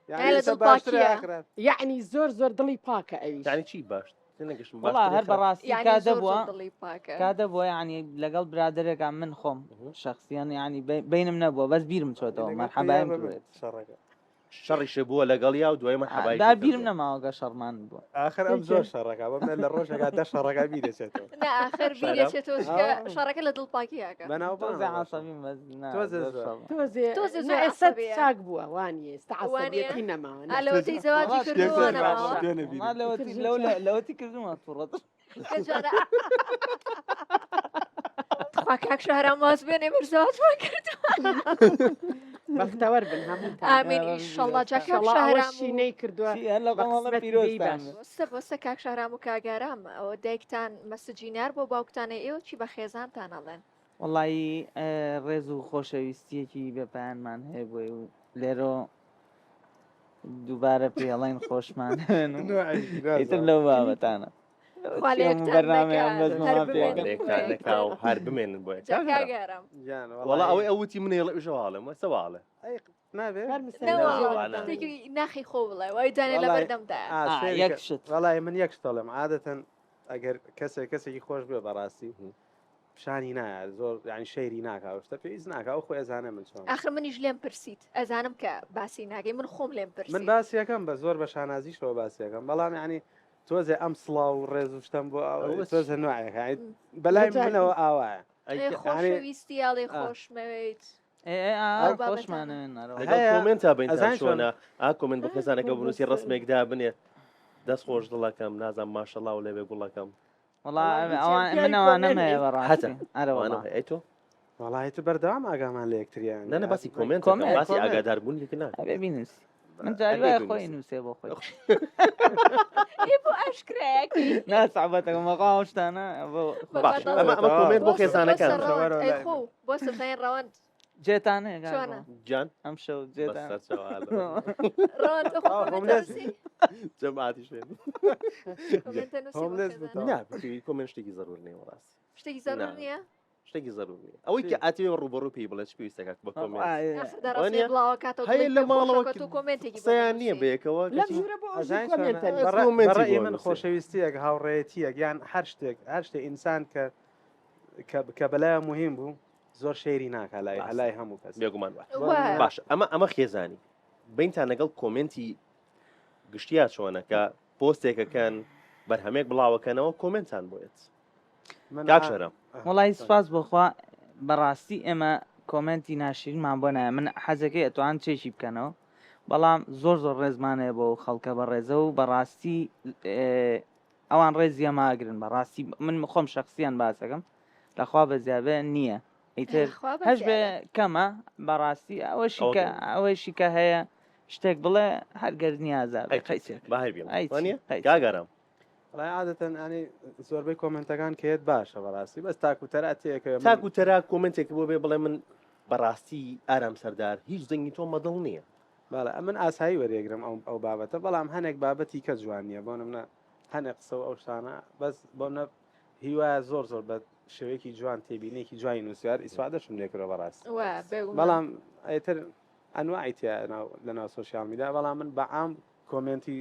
یعنی لە ئێستا دڵ باشترە پاکییە. یا خراپ؟ یعنی زۆر زۆر دڵی پاکە ئەویش یعنی چی باش تێنەگەشتم وەڵا باشترە هەر خراپ؟ بەڕاستی یانی کادە زۆر بووە زۆر دڵی پاکە کادە بووە یعنی لەگەڵ برادەرێکا من خۆم شخصیان یعنی بینم نەبووە بەس بیرم چۆتەوە لەگەڵ مەرحەبایم پێیا بە من کردێت شەڕەکە. شەڕیشە بووە لەگەڵیا و دوای مەرحەبای دا بیرم نەماوە گە شەڕمان بووە ئاخر ئەم زۆر شەڕەکە بەم لە ڕۆژێکا دە شەڕەکە بیرەچێتەوە. نا ئاخر شارام. بیرەچێتەوە چونکە ئاو. شەڕەکە لە دڵ پاکییەکە بەناوبانگە تۆزێ باشە. عەسەبیم بەس نا تۆزێ زۆر زۆر. شەڕ. تۆزێ تۆزێ نا زۆر ئێستا عەسەبیە. چاک بووە وانیە ئێستا وانیە؟ عەسەبیەتی نەماوە ئا نا. لەوەتەی زەواجی وەڵا کردووە یەکسەر نەماوە دوێنێ وەڵا بیرم. لەوەتی ئیتر لەو زۆر لەوەتی کردوومە تووڕەت کەجارە تخوا کاک شەهرام واز بێنێ من زەواجمان کردووە بەختەوەر بن هەمووتان ئامین ئیشەڵڵا جا کاک ئیشەڵڵا شەهرام ئەوەشی و نەیکردووە چی هەر لە بە خۆم ئەڵێم قسمەتی بێی پیرۆزتان باش بێ. وەستە وەستە کاک شەهرام و کاک ئارام ئەوە دایکتان message ی نار بۆ باوکتانە ئێوە چی بە خێزانتان ئەڵێن وەڵایی ڕێز و خۆشەویستیەکی بێپایانمان هەیە بۆی و لێرۆ دووبارە پێڵین خۆشمان هەن و ئیتر لەو بابەتانە خوا لە یەکتان بەرنامەیان نەکا. بەس هەر مەما بمێنن پێکەن. بۆ لێکتان یەک. نەکا و هەر بمێنن بۆ یەک. جا کاک کاک ئارام. ئارام گیان، وەڵا وەڵایی. ئەوەی ئەو وتی من ئێڵێ ئیشەواڵێم وەسە واڵێ ئەی نابێ؟ فەرموو نە سەر وەڵا وەڵا. شتێکی ناخی خۆ بڵێ وای دانێ وەڵای، لەبەردەمدایە ئا، ئا، سەیرکە. یەک شت. وەڵای من یەک شت ئەڵێم عادەتەن ئەگەر کەسێک کەسێکی خۆش بێ بەڕاستی پیشانی نایە زۆر یعنی شەیری ناکا و شتە پێویست ناکا ئەو خۆی ئەزانێ من چۆنم. ئاخر منیش لێم پرسیت ئەزانم کە باسی ناکەی من خۆم لێم من پرسیت. باسی ئەکەم بە زۆر بە شانازیشەوە باسی ئەکەم بەڵام یعنی تۆزێ ئەم سڵاو و ڕێز و شتەم بۆ ئەو ئەوە چ- تۆزێ نوعێکە یعنی بەلای لە جاری- منەوە ئاوایە. ئەی ئێ کە- خۆشەویستی ئەڵێ ئا. خۆشمەوێیت. ئێ ئێ ئا ئەو بابەتانە. خۆشمانەوێن ئەرەوە. لەگەڵ هەیە. comment ا بینتان ئەزانی چۆن؟ چۆنە ئا comment بۆ خێزانەکە بنووسی بەس- ڕسمێک دابنێت دەست خۆش دڵەکەم نازانم ماشەڵا و لەوێ گوڵەکەم وەڵا وەڵا ئەوان هیچیان من پیاوی ئەوانەم comment هەیە نیت. بەڕاستی هەتە ئەرە ئەوانە وەڵا هەیە. ئەی تۆ وەڵای تو بەردەوام ئاگامان لە یەکتریان نا نا باسی comment comment، ئەکەم باسی comment. ئاگاداربوون یەک ناکەم ئەبێ بینووسی من جاری ئەبێ وایە خۆی بینووسی. نووسێ بۆ خۆی ئێ بۆ ئاشکرایەکی نا سەعبەتەکەم بەخوا ئەو شتانە بۆ بە باش بەدڵ. ئەمە ئەمە comment بۆ بۆ خێزانەکان سەر ڕەوەند وەرە ئەی لای خۆ بۆ سەرزانین ڕەوەند جێتان هەیە کاک چۆنە؟ ڕۆ؟ گیان ئەم شەو جێتان بەسەر چاوالە. ڕەوەند تۆ خۆ ئا، comment homeless. ئەنووسی؟ جەماعەتی شوێن comment ئەنووسی بۆ homeless خێزان؟ بوو. نا comment شتێکی زەرور نییە بەڕاستی شتێکی زەرور نا. نییە؟ شتێکی زەرور نییە ئەوەی کە ئەتەوێ ڕووبەڕوو پێی بڵێ چ پێویستەکات بە comment ئاخر دەڕەسێ وانیە؟ بڵاوەکاتەوە هەیە دڵی لە پێ ماڵەوە خۆشەکە تۆ comment ێکی بۆ قسەیان نییە بنووسی. بەیەکەوە لەم کەچی ژوورە بۆ ئەو ژوور ئەزانی چۆنە؟ comment ئەنووسی. بەڕە- comment ی بەڕەئی بۆ من ئەنووسێ. خۆشەویستیەک هاوڕێیەتیەک یان هەر شتێک هەر شتێ ئینسان کە کە کە بەلایە مهم بوو. زۆر share ی ناکا لای ڕاستە. لای هەموو کەس بێگومان وایە. وایە. باشە ئەمە ئەمە خێزانی بینتان لەگەڵ comment ی گشتیا چۆنە کە پۆستێکەکەن بەرهەمێک بڵاوەکەنەوە comment تان بۆیەت من کاک ئا- شەرم ئا، وەڵی سوپاس بۆخوا بەڕاستی ئێمە comment ی ناشرینمان بۆ نایە من حەزەکەی ئەتوان چێکی بکەنەوە بەڵام زۆر زۆر ڕێزمان هەیە بۆ خەڵکە بەڕێزە و بەڕاستی ئەوان ڕێزی ئەمە ئەگرن بەڕاستی من خۆم شخصیان باسەکەم لەخوا بەزیابێ نییە ئیتر لەخوا هەش بێ بەزیابێ. کەمە بەڕاستی ئەوەشی ئەوە کە گرنگە. ئەوەشی کە هەیە شتێک بڵێ هەر گەر نیازا بێ ئەی قەیسێک با هەر بێڵم ئەی چی وانیە قەیس کاک ئارام وەڵای عادەتەن ئەنی زۆربەی comment ەکان کە یەت باشە بەڕاستی بەس تاک و تەرا تێکەوێ من تاک و تەرا comment ێک بۆ بێ بڵێ من بەڕاستی ئارام سەردار هیچ دەنگی تۆ مەدڵ نییە بەڵێ ئەمن ئاسایی وەرێگرم ئەو ئەو بابەتە بەڵام هەنێک بابەتی کە جوان نییە بۆ نمونە هەنێک قسە و ئەو شتانە بەس بۆ منە هیوایە زۆر زۆر بە شێوەیەکی جوان تێبینێکی جوانی نووسیار ئیسفادەشم لێکرۆ بەڕاست وا بێگومان بەڵام ئیتر ئەنواعی تیا ناو لە ناو social media بەڵام من بە عام comment ی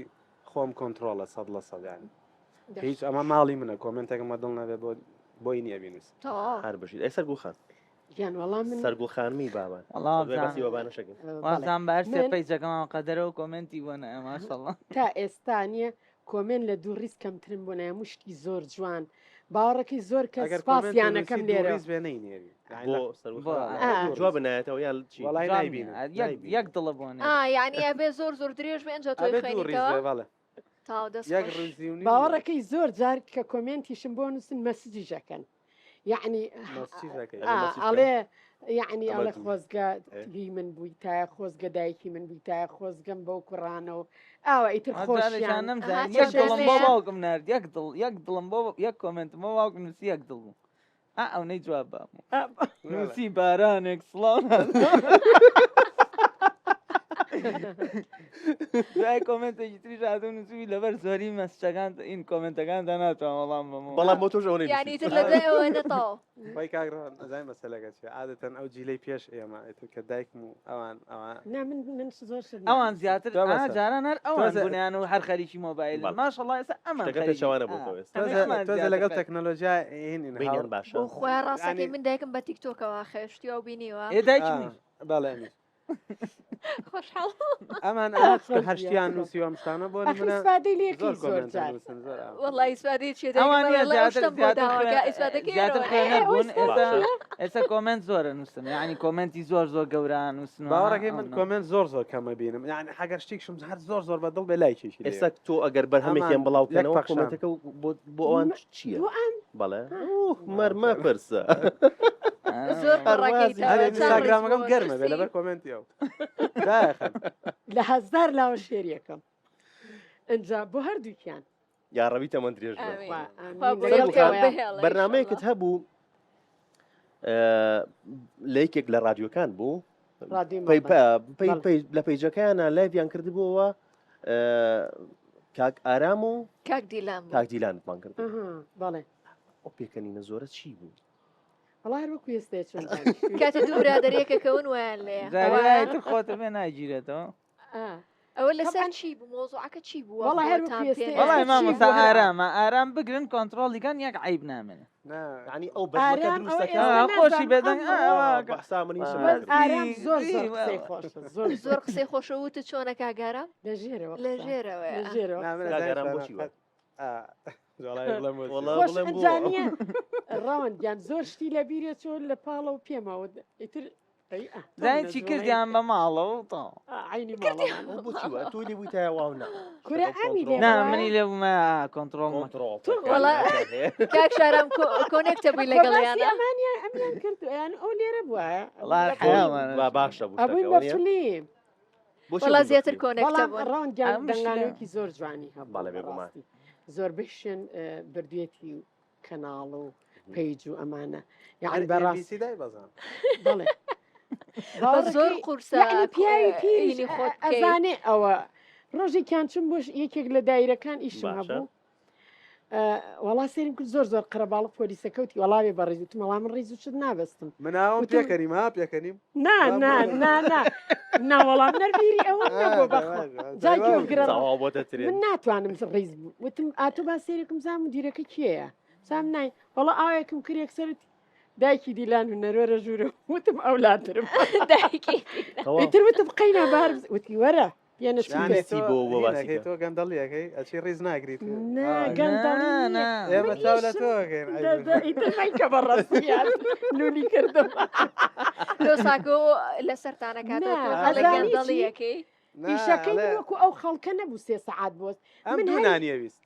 خۆم کۆنتترۆڵە 100% یانی هیچ ئەمە ماڵی منە comment ێکم بە دڵ نەبێ بۆ بۆی نییە بینووس تەواو هەر بژیت ئەی سەرگوڵ خان گیان وەڵا من سەرگوڵ خانمی بابان وەڵا دوای باسی وابزانم بابانەشەکەین بەڵێ وابزانم بە هەر سێ من page ەکەمان قەدەرەوە comment ی بۆ نایە ماشەڵڵا تا ئێستا نییە comment لە دوو ڕیز کەمترم بۆ نایە مشتی زۆر جوان باوەڕەکەی زۆر کەس ئەگەر comment سپاسیانەکەم نووسی دوو لێرە ڕیز بێ نەینێری یانی بۆ لە سەرگوڵ بۆ خان ئا. دوو جواب ڕیز نایەتەوە یان چی وەڵای جواب نییە نایبینم یەک نایبینم یەک دڵە بۆ ئا نێرێ یعنی ئەبێ زۆر زۆر درێژ بێ ئینجا تۆی ئەبێ دوو ڕیز خوێنیتەوە بێ بەڵێ تاو دەست یەک خۆش ڕیزی و نیو نییە باوەڕەکەی زۆر جار کە comment یشم بۆ نووسن message یش ئەکەن یعنی message ئەکەی ئەبێ message بکەن ئەڵێ یعنی ئەمە ئەڵێ دوو خۆزگە ئێ. هی من بوویتایە خۆزگە دایکی من بوویتایە خۆزگەم بەو کوڕانەوە ئاوا ئیتر جارێکیان خۆشیان ئەها نەمزانی یەک چەند دڵم بۆ لێیە باوکم نارد یەک دڵ یەک دڵم بۆ یەک comment م بۆ باوکم نووسی یەک دڵ بوو ئا ئەونەی جواب بامەوە ئا، بەڵێ نووسی بارانێک سڵاو دوای comment ێکی تریش هاتوو نووسیوی لەبەر زۆری message ەکان ئین comment ەکاندا ناتوانم وەڵام بەمەوە بەڵام بۆ تۆش ئەوەی یعنی نووسی تر لە دوای ئەوە نەتەواو خۆی کاک ڕەوەند ئەزای مەسەلەکە چیە عادەتەن ئەو جیلەی پێش ئێمە ئیتر کە دایکم و ئەوان ئەوان نا من من زۆر شت ئەوان نانووسم زیاتر تۆ ئا بەسە جاران هەر ئەوان تۆزە بوونیان و هەر خەریکی مۆبایلن بەڵێ ماشەڵڵا ئێستا ئەمان شتەکە خەریکی پێچەوانە ئا بۆ تۆ ئێستا ئەمە تۆزە ئەمان تۆزە زیاتر لەگەڵ خەریک تەکنەلۆژیا هینین هاو بینیان باشە بۆ خۆیان ڕاستەکەی یعنی من دایکم بە تیکتۆکەوە خێشتی ئەو بینیوە ئێ ئا دایکی منیش بەڵێ ئەمیش خۆشحاڵ ئەمان ئەمە ئا چونکە خۆش هەر شتیان بیە نووسیوە ئەم شتانە بۆ ئەخ نمونە ئیسفادەی لێکەی زۆر زۆر comment جار نووسن زۆر ئا وەڵا ئیسفادەی چیە دایکم ئەوان ئەڵێ نییە وەڵا ئەو زیاتر شتەم بۆ زیاتر داوەکە خوێ ئیسفادەکەی زیاتر ئێرەوە ئێ خوێنەر ئەو بوون ئێستا ئیسفادە باشە ئێستا comment زۆرە نووسن یعنی comment ی زۆر زۆر گەورە نووسن و ها باوەڕەکەی من ئەو نە comment زۆر زۆر کەمە بینم یعنی ئەگەر شتێکشم هەر زۆر زۆر بە دڵ بێ لایکێکی لێ ئێستا تۆ ئەگەر بەرهەمێکیان ئەمان بڵاو یەک بکەنەوە پەخشان comment ەکە بۆ بۆ ئەوان چییە بۆ ئەم بەڵێ ئوه مەر مەپرسە زۆر هەر پڕەکەی وازی هەر تەوە لێ چەند بێنە ڕیز ئینستاگرامەکەم بۆ گەرمە بێ نووسی لەبەر comment ی ئەو دایەخەن لە هەزار لاوە share یەکەم ئینجا بۆ هەردووکیان یا ڕەبی تەمەن درێژ بن ئامین خوا خوا ئامین بۆ لەگەڵ سەرگوڵ یەکیان خان ئێوەیە بهێڵێ بەرنمەیەکت ئینشەڵڵا هەبوو لە یەکێک لە رادیۆکان بوو ڕادیۆی پەی ماڵبەند پەی بەڵێ پەی لە page ەکەیانە live یان کردبووەوە کاک ئارام و کاک دیلان بوو کاک دیلانمان کردبوو ئەها بەڵێ ئەو پێکەنینە زۆرە چی بوو؟ وەڵا هەر وەکو ئێستا چۆن دانیشتووی کاتێ دوو برادەرێکەکەون وایان لێیە جاری وایە وایە تر خۆتە بێ ناگیرێتەوە ئا ئەوە لەسەر طبعا چی بوو مۆزوعەکە چی بووە وەڵا هەر وەکو خۆتان ئێستا پێ ئێستا وەڵای چی مامۆستا بوو هەر ئارامە ئارام بگرن کۆنتڕۆڵی کەن یەک عیب نامێنێ نا یعنی ئەو بەزمەکە ئارام ئەوە دروستەکە ئێستا آه، خۆشی نازانم بێدەنگ ئەمڕۆ ئاواکە بەحسا من هیچم بەس ناکرد ئارام زۆر زۆر قسەی خۆشە زۆر زۆر زۆر قسەی خۆشە وتت چۆنە کاک ئارام لە ژێرەوە لە قسە ژێرەوەیە لە ژێرەوە نا من قسە کاک ئەزانم ئارام چۆنە بۆچی وە قەت ئا وەڵای بڵێم بۆچی وەڵا خۆش بڵێم بۆ ئەنجا نییە ڕەوەند گیان زۆر شتی لە بیرێ چۆ لە پاڵە و پێمەوە ئیتر ئەی ئە تۆ زانی منە چی جوڵەیە کردیان بە ماڵەوە و تەواو. عەینی ماڵەمان ئەو بۆچی وە تۆی لێ بوویتایە واو نا کورە شتەکە ئەمی لێ کۆنتڕۆڵ نا بووایە منی لێ بوومە کۆنتڕۆڵ مەکە کۆنتڕۆڵ تۆ وەڵا تەکە کاک شارام connect ە بووی خۆ لەگەڵ باسی یانە ئەمانیان ئەمیان کرد یان ئەو لێرە بووایە وەڵا ئەبووین بە خۆی حەیامان با ئەچوو. باشە بوو ئەبووین شتەکە بە وەنیە فلیم بۆچی وەڵا بوون بە زیاتر فلیم connect ە بەڵام بوون ڕەوەند گیان ئەم مشکلە دەنگانەوەکی زۆر جوانی هەبوو بەڵێ بێگومان بەڕاستی زۆربەی شوێن بردوێتی و کەناڵ و page و ئەمانە هەر یعنی بەڕاست MBC دای بەزان بەڵێ بەس زۆر باوەڕەکەی قورسە یعنی پیاوی پیریش هینی خۆت بکەی ئەزانێ ئەوە ڕۆژێکیان چوم بۆ یەکێک لە دایرەکان ئیشم باشە هەبوو وەڵا سێرم کرد زۆر زۆر قەرەباڵغ پۆلیسەکە وتی وەڵا بێ بەڕێز وتم وەڵا من ڕیز و شت نابەستم من ئاوم وتم پێکەنیم ها پێکەنیم نا با نا بڵێ نا نا نا وەڵام نەربیری ئەوەم آه، نەبووە بەخوا دەواش، جا دەواش. گوێگرە ڕ- تەواو بۆتە من ترێن ناتوانم ڕیز بوو وتم ئاتۆ با سێرێکم زام مدیرەکە کێیە سام نای وەڵا ئاوێکم کرد یەکسەر وتی. دایکی دیلان هونەروەرە ژوورە وتم ئەولاترم دایکی تەواو. ئیتر وتم قەینا بار وتی وەرە پێنە چی ویستی بۆ بۆ باسی هینەکەی کە؟ تۆ گەندەڵیەکەی ئەچی ڕیز ناگریت نا آه، گەندەڵی نا، نییە. نا. ئێمە من چاو لە ئیشم تۆ ئەکەین دە- دە- ئیتر مەیکە بە ڕەسمیان لولی کردم لۆ ساکۆ لەسەرتانەکاتەوە نا، تۆ هەڵێ ئەزانی چی؟ گەندەڵیەکەی ئیشەکەی من وەکو ئەو خەڵکە نەبوو سێ سەعات بۆست ئەم من دوو هەر نانیە ویست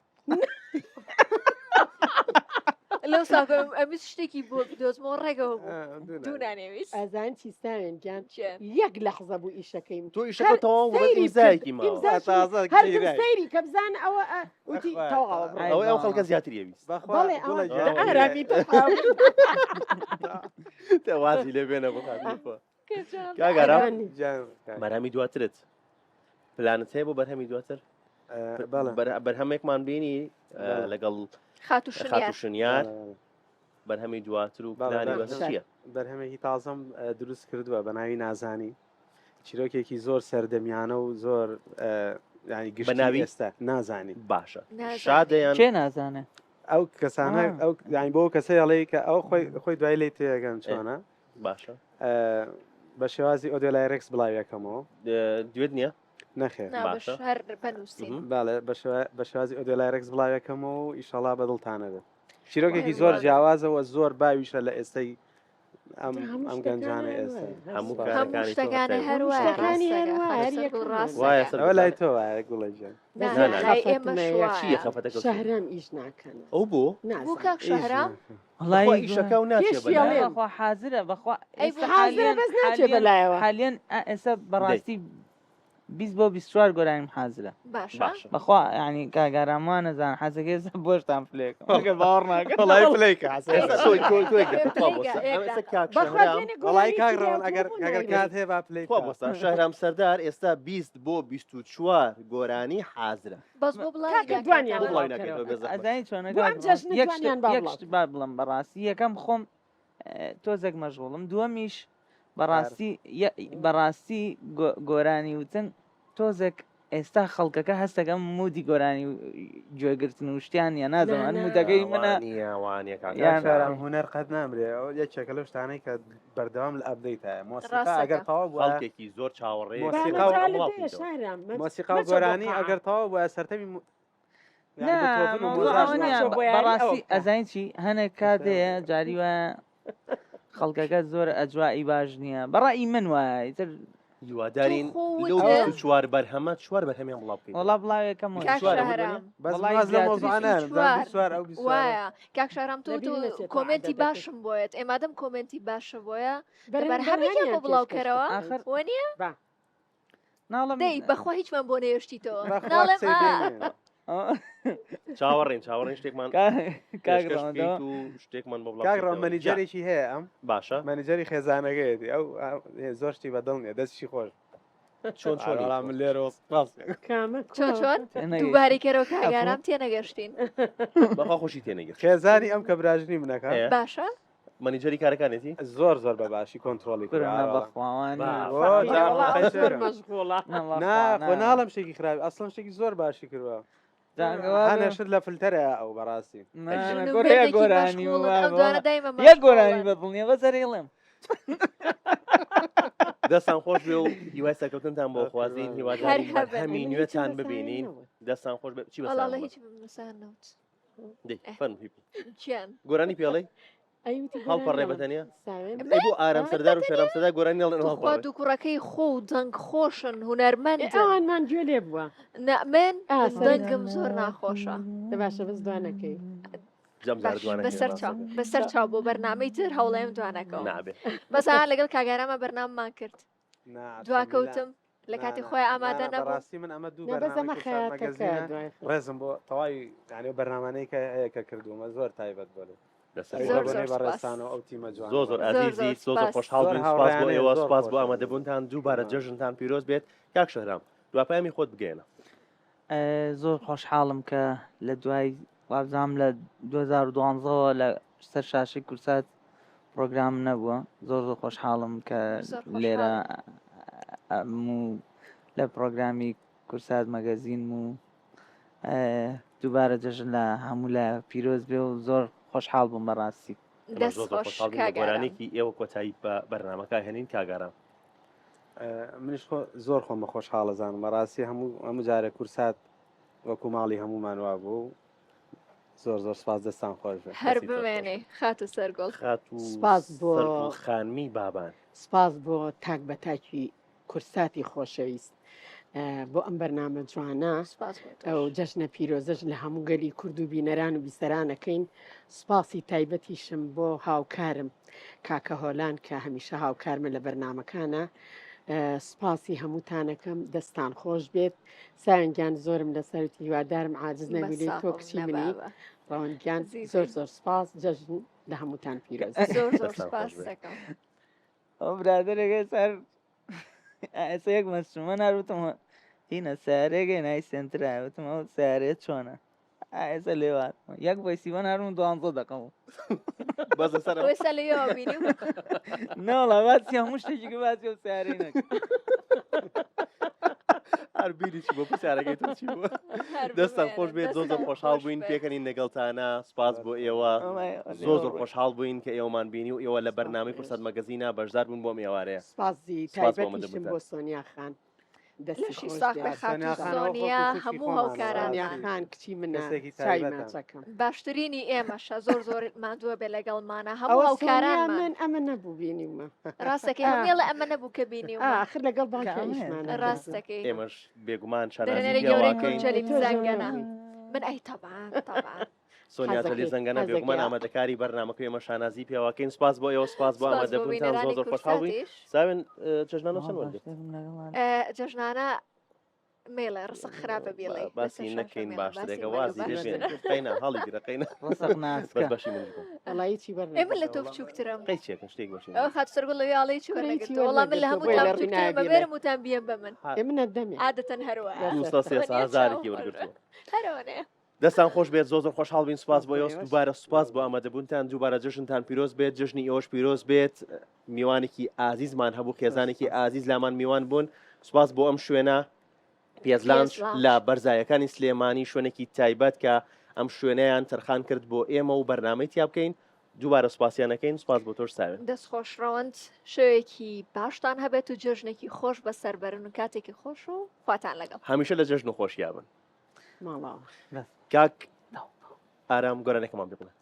لەو ساکۆ ئەمیست شتێکی بۆ بدۆزمەوە ڕێگەوە بوو ئەم دوو دوو نانیە. نانێویست ئەزان چی ساوێن گیان چیان؟ یەک لەحزە بوو ئیشەکەی تۆ ئیشەکە هەر تەواو بوو، بەس سەیری ئیمزایەکی کرد، ماوە. ئیمزاشی تازە هەردوو گیرای. سەیری کە بزانە ئەوە ئە، وتی بەخوا، تەواوە بڕۆ. ئەی ئەوەی ئەو بابا. خەڵکە زیاتری ئەویست. بەخوا بەڵێ گوڵە ئەوە گیان دە ئارامی تەواو. تە وازی لێ بێنە بۆ خاتری خوا. کەجام کاک ئارام، ئارام. گیان، کاک. مەرامی دواترت پلانت هەیە بۆ بەرهەمی دواتر؟ ئە، بەڵێ. بەرهەمێکمان بینی ئە، بەڵێ. لەگەڵ خاتوو خاتوو شنیار شنیار بەڵێ، بەڵێ. بەرهەمی دواتر و بەڵێ، پلانی بەرهەم- دواتر چییە؟ بەرهەمێکی تازەم ئە، دروست کردووە بە ناوی نازانی چیرۆکێکی زۆر سەردەمیانە و زۆر ئە، یعنی گشتی ناوی؟ ئێستا نازانی باشە نازانی. شادەیان کێ نازانێ؟ ئەو کەسانە آه. ئەو یعنی بۆ ئەو کەسەی ئەڵێی کە ئەو خۆی خۆی دوای لێی تێگەن چۆنە باشە ئە، بە شێوازی audio lyrics بڵاویەکەمەوە دوێت نییە؟ نەخێر نا بەش باشە. هەر بەنووسین مهم. بەڵێ بە شێوا- بە شێوازی audio lyrics بڵاویەکەمەوە و ئیشەڵا بەدڵتانە بێت چیرۆکێکی وای زۆر وای. جیاوازەوە زۆر باویشە لە ئێستای ئەم هەموو ئەم شتەکان گەنجانە هەر ئێستا وایە. هەموو سوپاس. هەموو کارەکانی تۆ شتەکانە هەر هەر هەموو وایە شتەکانی هەر ڕاستەکە وایە، هەر خەسەر و یەکەمە. وایە ڕاستەکە سەر ئەوە لای تۆ وایە گوڵە گیان بەس نا نا، نا، لای خەفەتمە ئێمەش یەک. چییە وایە خەفەتەکە چییە؟ شەهرام ئیش ناکەن ئەو بۆ؟ وەڵی نازانم کاک ئیش شەهرام ناکەن. بەخوا وەڵی ئیشەکە و ناچێ پێش بەلایەوە. یەڵێم. بەخوا حازرە بەخوا ئەی ئێستا بۆ حازرە حالیەن بەس ناچێ حالیەن بەلایەوە. حالیەن ئا، ئێستا دەی بەڕاستی 20 بۆ 24 گۆرانیم حازرە باشە باشە بەخوا یعنی کاک ئارام وا نەزانم حەزەکەی ئێستا بۆشتان پلێکم ئەگەر باوەڕ ناکەن وەڵای پلەیکە ئێستا حەسەن. تۆ تۆ تۆ یەک ئێ دەقە خوا پلەیگە بۆستا ئێ ئەم ئێستا دەقە کاک بەخوا شەهرام دوێنێ وەڵای گۆرانیەکی کاک ڕەوەن لاوتووە ئەگەر بۆ ئەگەر ناوی کات هەیە با پلەی خوا بکا. بۆستا شەهرام سەردار ئێستا 20 بۆ 24 گۆرانی حازرە بەس بۆ بڵاوی کاکە دوانیان بۆ ناکاتەوە بڵاوی بڵاو ناکەیتەوە کەرەوە. بێ زەحمەت ئەزانی چۆنە بۆ کاک ئەم ڕەوەن جەژنە یەک شت دوانیان با یەک بڵاو شت با بڵێم بەڕاستی یەکەم خۆم تۆزێک مەشغوڵم دووەمیش بەڕاستی بەڕاستی گۆرانی وتن تۆزێک ئێستا خەڵکەکە هەستەکەم mood ی گۆرانی و گوێگرتن و شتیان نیە نازانم هەر نا، نا. mood ەکەی منە وانیە وانیە کاک یان شارام هونەر قەت نامرێ ئەو یەکێکە لەو شتانەی کە بەردەوام لە update ە مۆسیقا ڕاستەکە. ئەگەر تەواو بووە خەڵکێکی زۆر چاوەڕێ با مۆسیقا و مەجالت بڵاو دێ بکەیتەوە. شارام مەچ- مۆسیقا و مەچۆ بۆ گۆرانی قاعە. ئەگەر تەواو بووە سەرتەمی یعنی نا بتۆفن و مەوضوع مۆزارت ئەوە نییە مەچۆ بۆ یاری ئەوە بەڕاستی بکە. ئەزانی چی هەنێک کات ئێستا هەیە جاری وایە خەڵکەکە زۆر ئەجوائی باش نییە بەڕای من وایە ئیتر هیوادارین تۆ خۆ لەو وتت 24 بەرهەمە چوار بەرهەمیان بڵاو بکەیتەوە. وەڵا بڵاوێکەمەوە کاک چوارە شەهرام بەس وەڵای واز لە زیاتریش مەوزوعە نایەنم 24 24 ئەو 24 وایە کاک شارام تۆ لەبیر تۆ نەچێتەوە comment ی عادەتەکەی. باشم بۆیەت ئێمادەم comment ی باشە بۆیە بەرهەم بەرهەمێکیان بۆ بەرهەمیان بڵاو پێشکەش بکە. کەرەوە ئاخر وەنیە با ناڵم دەی بەخوا هیچمان بۆ نەیەشتیتەوە بەخوا ناڵێم قسەی ئا پێ نییە. چاوەڕێین چاوەڕێین شتێکمان کاک پێشکەش ڕەوەندەوە بکەیت و شتێکمان بۆ بڵاو کاک ڕەوەند بکەیتەوە. جا manager ێکی هەیە ئەم باشە manager ی خێزانەکەیەتی ئەو ئەو زۆر شتی بەدڵ نییە دەستیشی خۆش چۆن چۆنی وەڵا من لێرەوە سپاس کامە چۆن کوڕە؟ چۆن تێنەگەیشتم. دووبارەی کەرەوە کاک ئەفو. ئارام تێنەگەشتین بەخوا خۆشی تێنەگەشت خێزانی ئەم کە براژنی منەکە ئێ. باشە manager ی کارەکانێتی زۆر زۆر بە باشی کۆنترۆڵی کورە کرد نا بەخواوان با. نییە. بۆ فەقیرە، جا وەڵا ئەو خۆی زۆر شێرە. مەشغوڵە. نا نا بەخوا خۆ نا. ناڵم شتێکی خراپی ئەسڵەن شتێکی زۆر باشی کردووە جانگەوە هەنە شت لە فلتەرە ئەو بەڕاستی نا ژن نا و کورە یە مێردێکی گۆرانی مەشغوڵن وە ئەم دوانە وەڵا دایمە یە گۆرانی مەشغوڵن بەدڵ نییە بەس هەر ئەیڵێم دەستان خۆش بێ و هیوای سەرکەوتنتان بۆ خوازین هەر هیوادارین هەبن. بەرهەمی من هیچم نوێتان بەسایان ببینین نەوت. دەستان خۆش بێ چی وەڵا بەسایان لە بووە؟ هیچ بەسایان نەوت دەی ئێ. فەرموو هیپی. چیان گۆرانی پێڵێی ئەی وتی هەڵپەڕێ گۆرانی بەتەنیا ساوێن ئەی بۆ ئارام سەردار و شەرام سەردار گۆرانی نەڵێن توخوا هەڵپەڕێ دوو کوڕەکەی خۆ و دەنگ خۆشن ئێ، هونەرمەندن ئەوانمان گوێ لێ بووە نا من ئا، سەر- دەنگم زۆر ناخۆشە دە باشە بەس دوانەکەی جەم جار باش دوانەکەی بەسەر چاو ڕاستەکە. بەسەر چاو بۆ بەرنامەی تر هەوڵێم دوانەکەوە نابێ بەس ئا لەگەڵ کاگارامە بەرنامەمان کرد نا دواکەوتم لە کاتی خۆی ئامادە نەبوو بەڕاستی من ئەمە دوو نا بەس ئەمە بەرنامەی کورسات خەیاتەکە مەگەزینە دوای خست. ڕێزم بۆ تەواوی یعنی ئەو بەرنامانەی کە هەیە کە کردوومە زۆر تایبەت بۆ لێ لەسەر ئەویش زۆر بە بۆنەی زۆر سپاس. بەڕێزتان و ئەو تیمە جوانە زۆر زۆر زۆر ئازیزی زۆر زۆر زۆر سپاس. خۆشحاڵ زۆر بووین سپاس بۆ هاوڕێیانەیە، ئێوە زۆر سپاس بۆ خۆشە. ئامادەبوونتان دووبارە جەژنتان پیرۆز بێت کاک شەهرام دوا پەیامی خۆت بگەیەنە زۆر خۆشحاڵم کە لە دوای وابزانم لە 2012ەوە لە سەر شاشەی کورسات پرۆگرام نەبووە زۆر زۆر خۆشحاڵم کە زۆر لێرە خۆشحاڵم. ئەم و لە پرۆگرامی کورسات مەگەزینم و دووبارە جەژن لە هەموو لە پیرۆز بێ و زۆر خۆشحاڵ بووم بەڕاستی. ئێمەش زۆر زۆر خۆشحاڵ بووین بە گۆرانییەکی ئێوە کۆتایی بە بەرنامەکە هێنین کاک ئارام. منیش خۆ زۆر خۆم بە خۆشحاڵ ئەزانم بەڕاستی هەموو هەموو جارێ کورسات وەکو ماڵی هەموومان وابوو و زۆر زۆر سپاس دەستان خۆش بێت. هەر بمێنی خاتوو سەرگوڵ. خاتوو سپاس بۆ سەرگوڵ خانمی بابان. سپاس بۆ تاک بە تاکی کورساتی خۆشەویست بۆ ئەم بەرنامە جوانە ئەو جەژنە پیرۆزەش لە هەموو گەلی کورد و بینەران و بیسەرانەکەین سپاسی تایبەتیشم بۆ هاوکارم کاکە هۆلان کە هەمیشە هاوکارمە لە بەرنمەکانە سپاسی هەمووتانەکەم دەستان خۆش بێت سایەنگیان زۆرم لەسەر هیوادارم عاجز نەبی تۆ کچی منی ڕەوەندگیان زۆر زۆر سپاس جەژن لە هەمووتان پیرۆز زۆر زۆر سپاس دەکەم. ئەو برادەرێک سەر ئێستا یەک مەسومە ناروتم هینە سارێگەی نای سنترا وتم ئەو سارێ چۆنە ئێستا لێوان یەک بەسی بە نارم دوانزە دەقە بوو بەس لەسەر ئەو- ئێستا لەوێوە بینیم نەوەڵا باسی هەموو شتێکی کە باسی ئەو سارەی نەکرد هەر بیری چی بۆ پرسیارەکەی تۆ چی بوو هەر دەستان بمێنن، خۆش بێت زۆر زۆر دەستان خۆشحاڵ خۆش بووین بێت. پێکەنین لەگەڵتانە سپاس بۆ ئێوە زۆر زۆر خۆشحاڵ بووین کە ئێوەمان بینی و ئێوە لە بەرنامەی کورسات مەگەزینە بەشدار بوون بۆ ئەم ئێوارەیە. سپاسی سپاس بۆ تایبەتیشم ئامادەبوونتان. بۆ سۆنیا خان دەستی لەشی خۆش ساغ بێت. بێ خاتوو سۆنیا خان ئەوە سۆنیا خۆ خوشکی هەموو خۆمانە. هاوکارانمان. سۆنیا خان کچی منە کەسێکی چای تایبەتە. ماچەکەم. باشترینی ئێمەشە زۆر زۆر ماندووە بێ لەگەڵمانە هەموو ئەوە سۆنیا هاوکارانمان. من ئەمە نەبوو بینیومە. ڕاستەکەی ئا. هەمووی ئەڵێ ئەمە نەبوو کە بینیومە. ئاخر لەگەڵ باوکیا کامەیە؟ ئیشمان ئەکرد. ڕاستەکەی. ئێمەش بێگومان شانازی دەرهێنەری پێوە گەورەی ئەکەین. کورد جەلیل تۆش ئەوە زەنگەنە. نەبووی. من ئەی تەبعەن تەبعەن. سۆنیا جەلیل حەزەکەی زەنگەنە بێگومان حەزەکەی. ئامادەکاری بەرنامەکەی ئێمە شانازی پێوەکەین سپاس بۆ ئێوە سپاس بۆ سپاس بۆ ئامادەبوونتان زۆر بینەرانی زۆر خۆشحاڵ بووین کورساتیش. ساوێن چەژنانە چەند وەرگرت؟ جەژنانە مێڵێ ڕسق خراپە بیڵێ باسی نەکەین باشترێکە وازی لێ بێن قەینا هەڵی گرە قەینا ڕسق بەس ناسکە بەشی منیش بوو وەڵا هیچی بەر ئێ من لە نەگرتەوە. تۆ بچووکترم قەی چێکە شتێک بەشی ئەوە خاتوو سەرگوڵ لەوێ ئاڵەی چی کورە هیچی وەرنەگرتەوە وەڵا من لە وەرنەگرتەوە، هەموو بۆیە تان لە ڕووی بچووکترم نایە بیڵێ. بەبێرم وتان بیەن بە من ئێ منە دەمێ عادەتەن هەروایە دوو سەد سێ سەد هەزارێکی وەرگرتووە هەرەوەنەیە دەستان خۆش بێت زۆر زۆر خۆشحاڵ بین سوپاس بۆ ئێوە ئێوەش. دووبارە سوپاس بۆ ئامادەبوونتان دووبارە جەژنتان پیرۆز بێت جەژنی ئێوەش پیرۆز بێت میوانێکی ئازیزمان هەبوو خێزانێکی ئازیز لامان میوان بوون سوپاس بۆ ئەم شوێنە پێزلانج پێزلانج. لە بەرزایەکانی سلێمانی شوێنێکی تایبەت کە ئەم شوێنەیان تەرخان کرد بۆ ئێمە و بەرنامەی تیا بکەین دووبارە سوپاسیان ئەکەین سوپاس بۆ تۆش ساوێن. دەست خۆش ڕەوەند شەوێکی باشتان هەبێت و جەژنێکی خۆش بەسەر بەرن و کاتێکی خۆش و خواتان لەگەڵ. هەمیشە لە جەژن و خۆشیا بن. ماڵاوە. کاک ئارام گۆرانیەکەمان پێ بڵێ.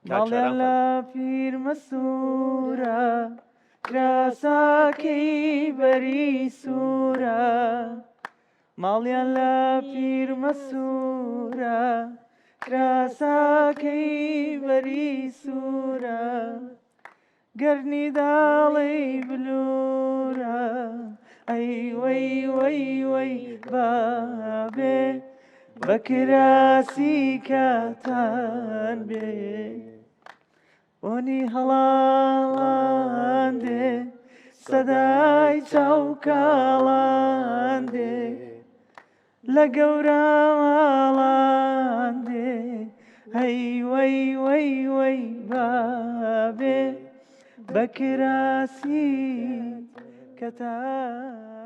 کاک ماڵیان شارام لە فەرموو. پیرمەسوورە کراساکەی بەری سوورە ماڵیان لە پیرمەسوورە کراساکەی بەری سوورە گەرنی داڵەی بلوورە ئەی وەی وەی وەی بابێ بە کراسی کاتان بێ بۆنی هەڵاڵان دێ سەدای چاو کاڵان دێ لە گەورە ماڵان دێ هەی وەی وەی وەی بابێ بە کراسی کەتان.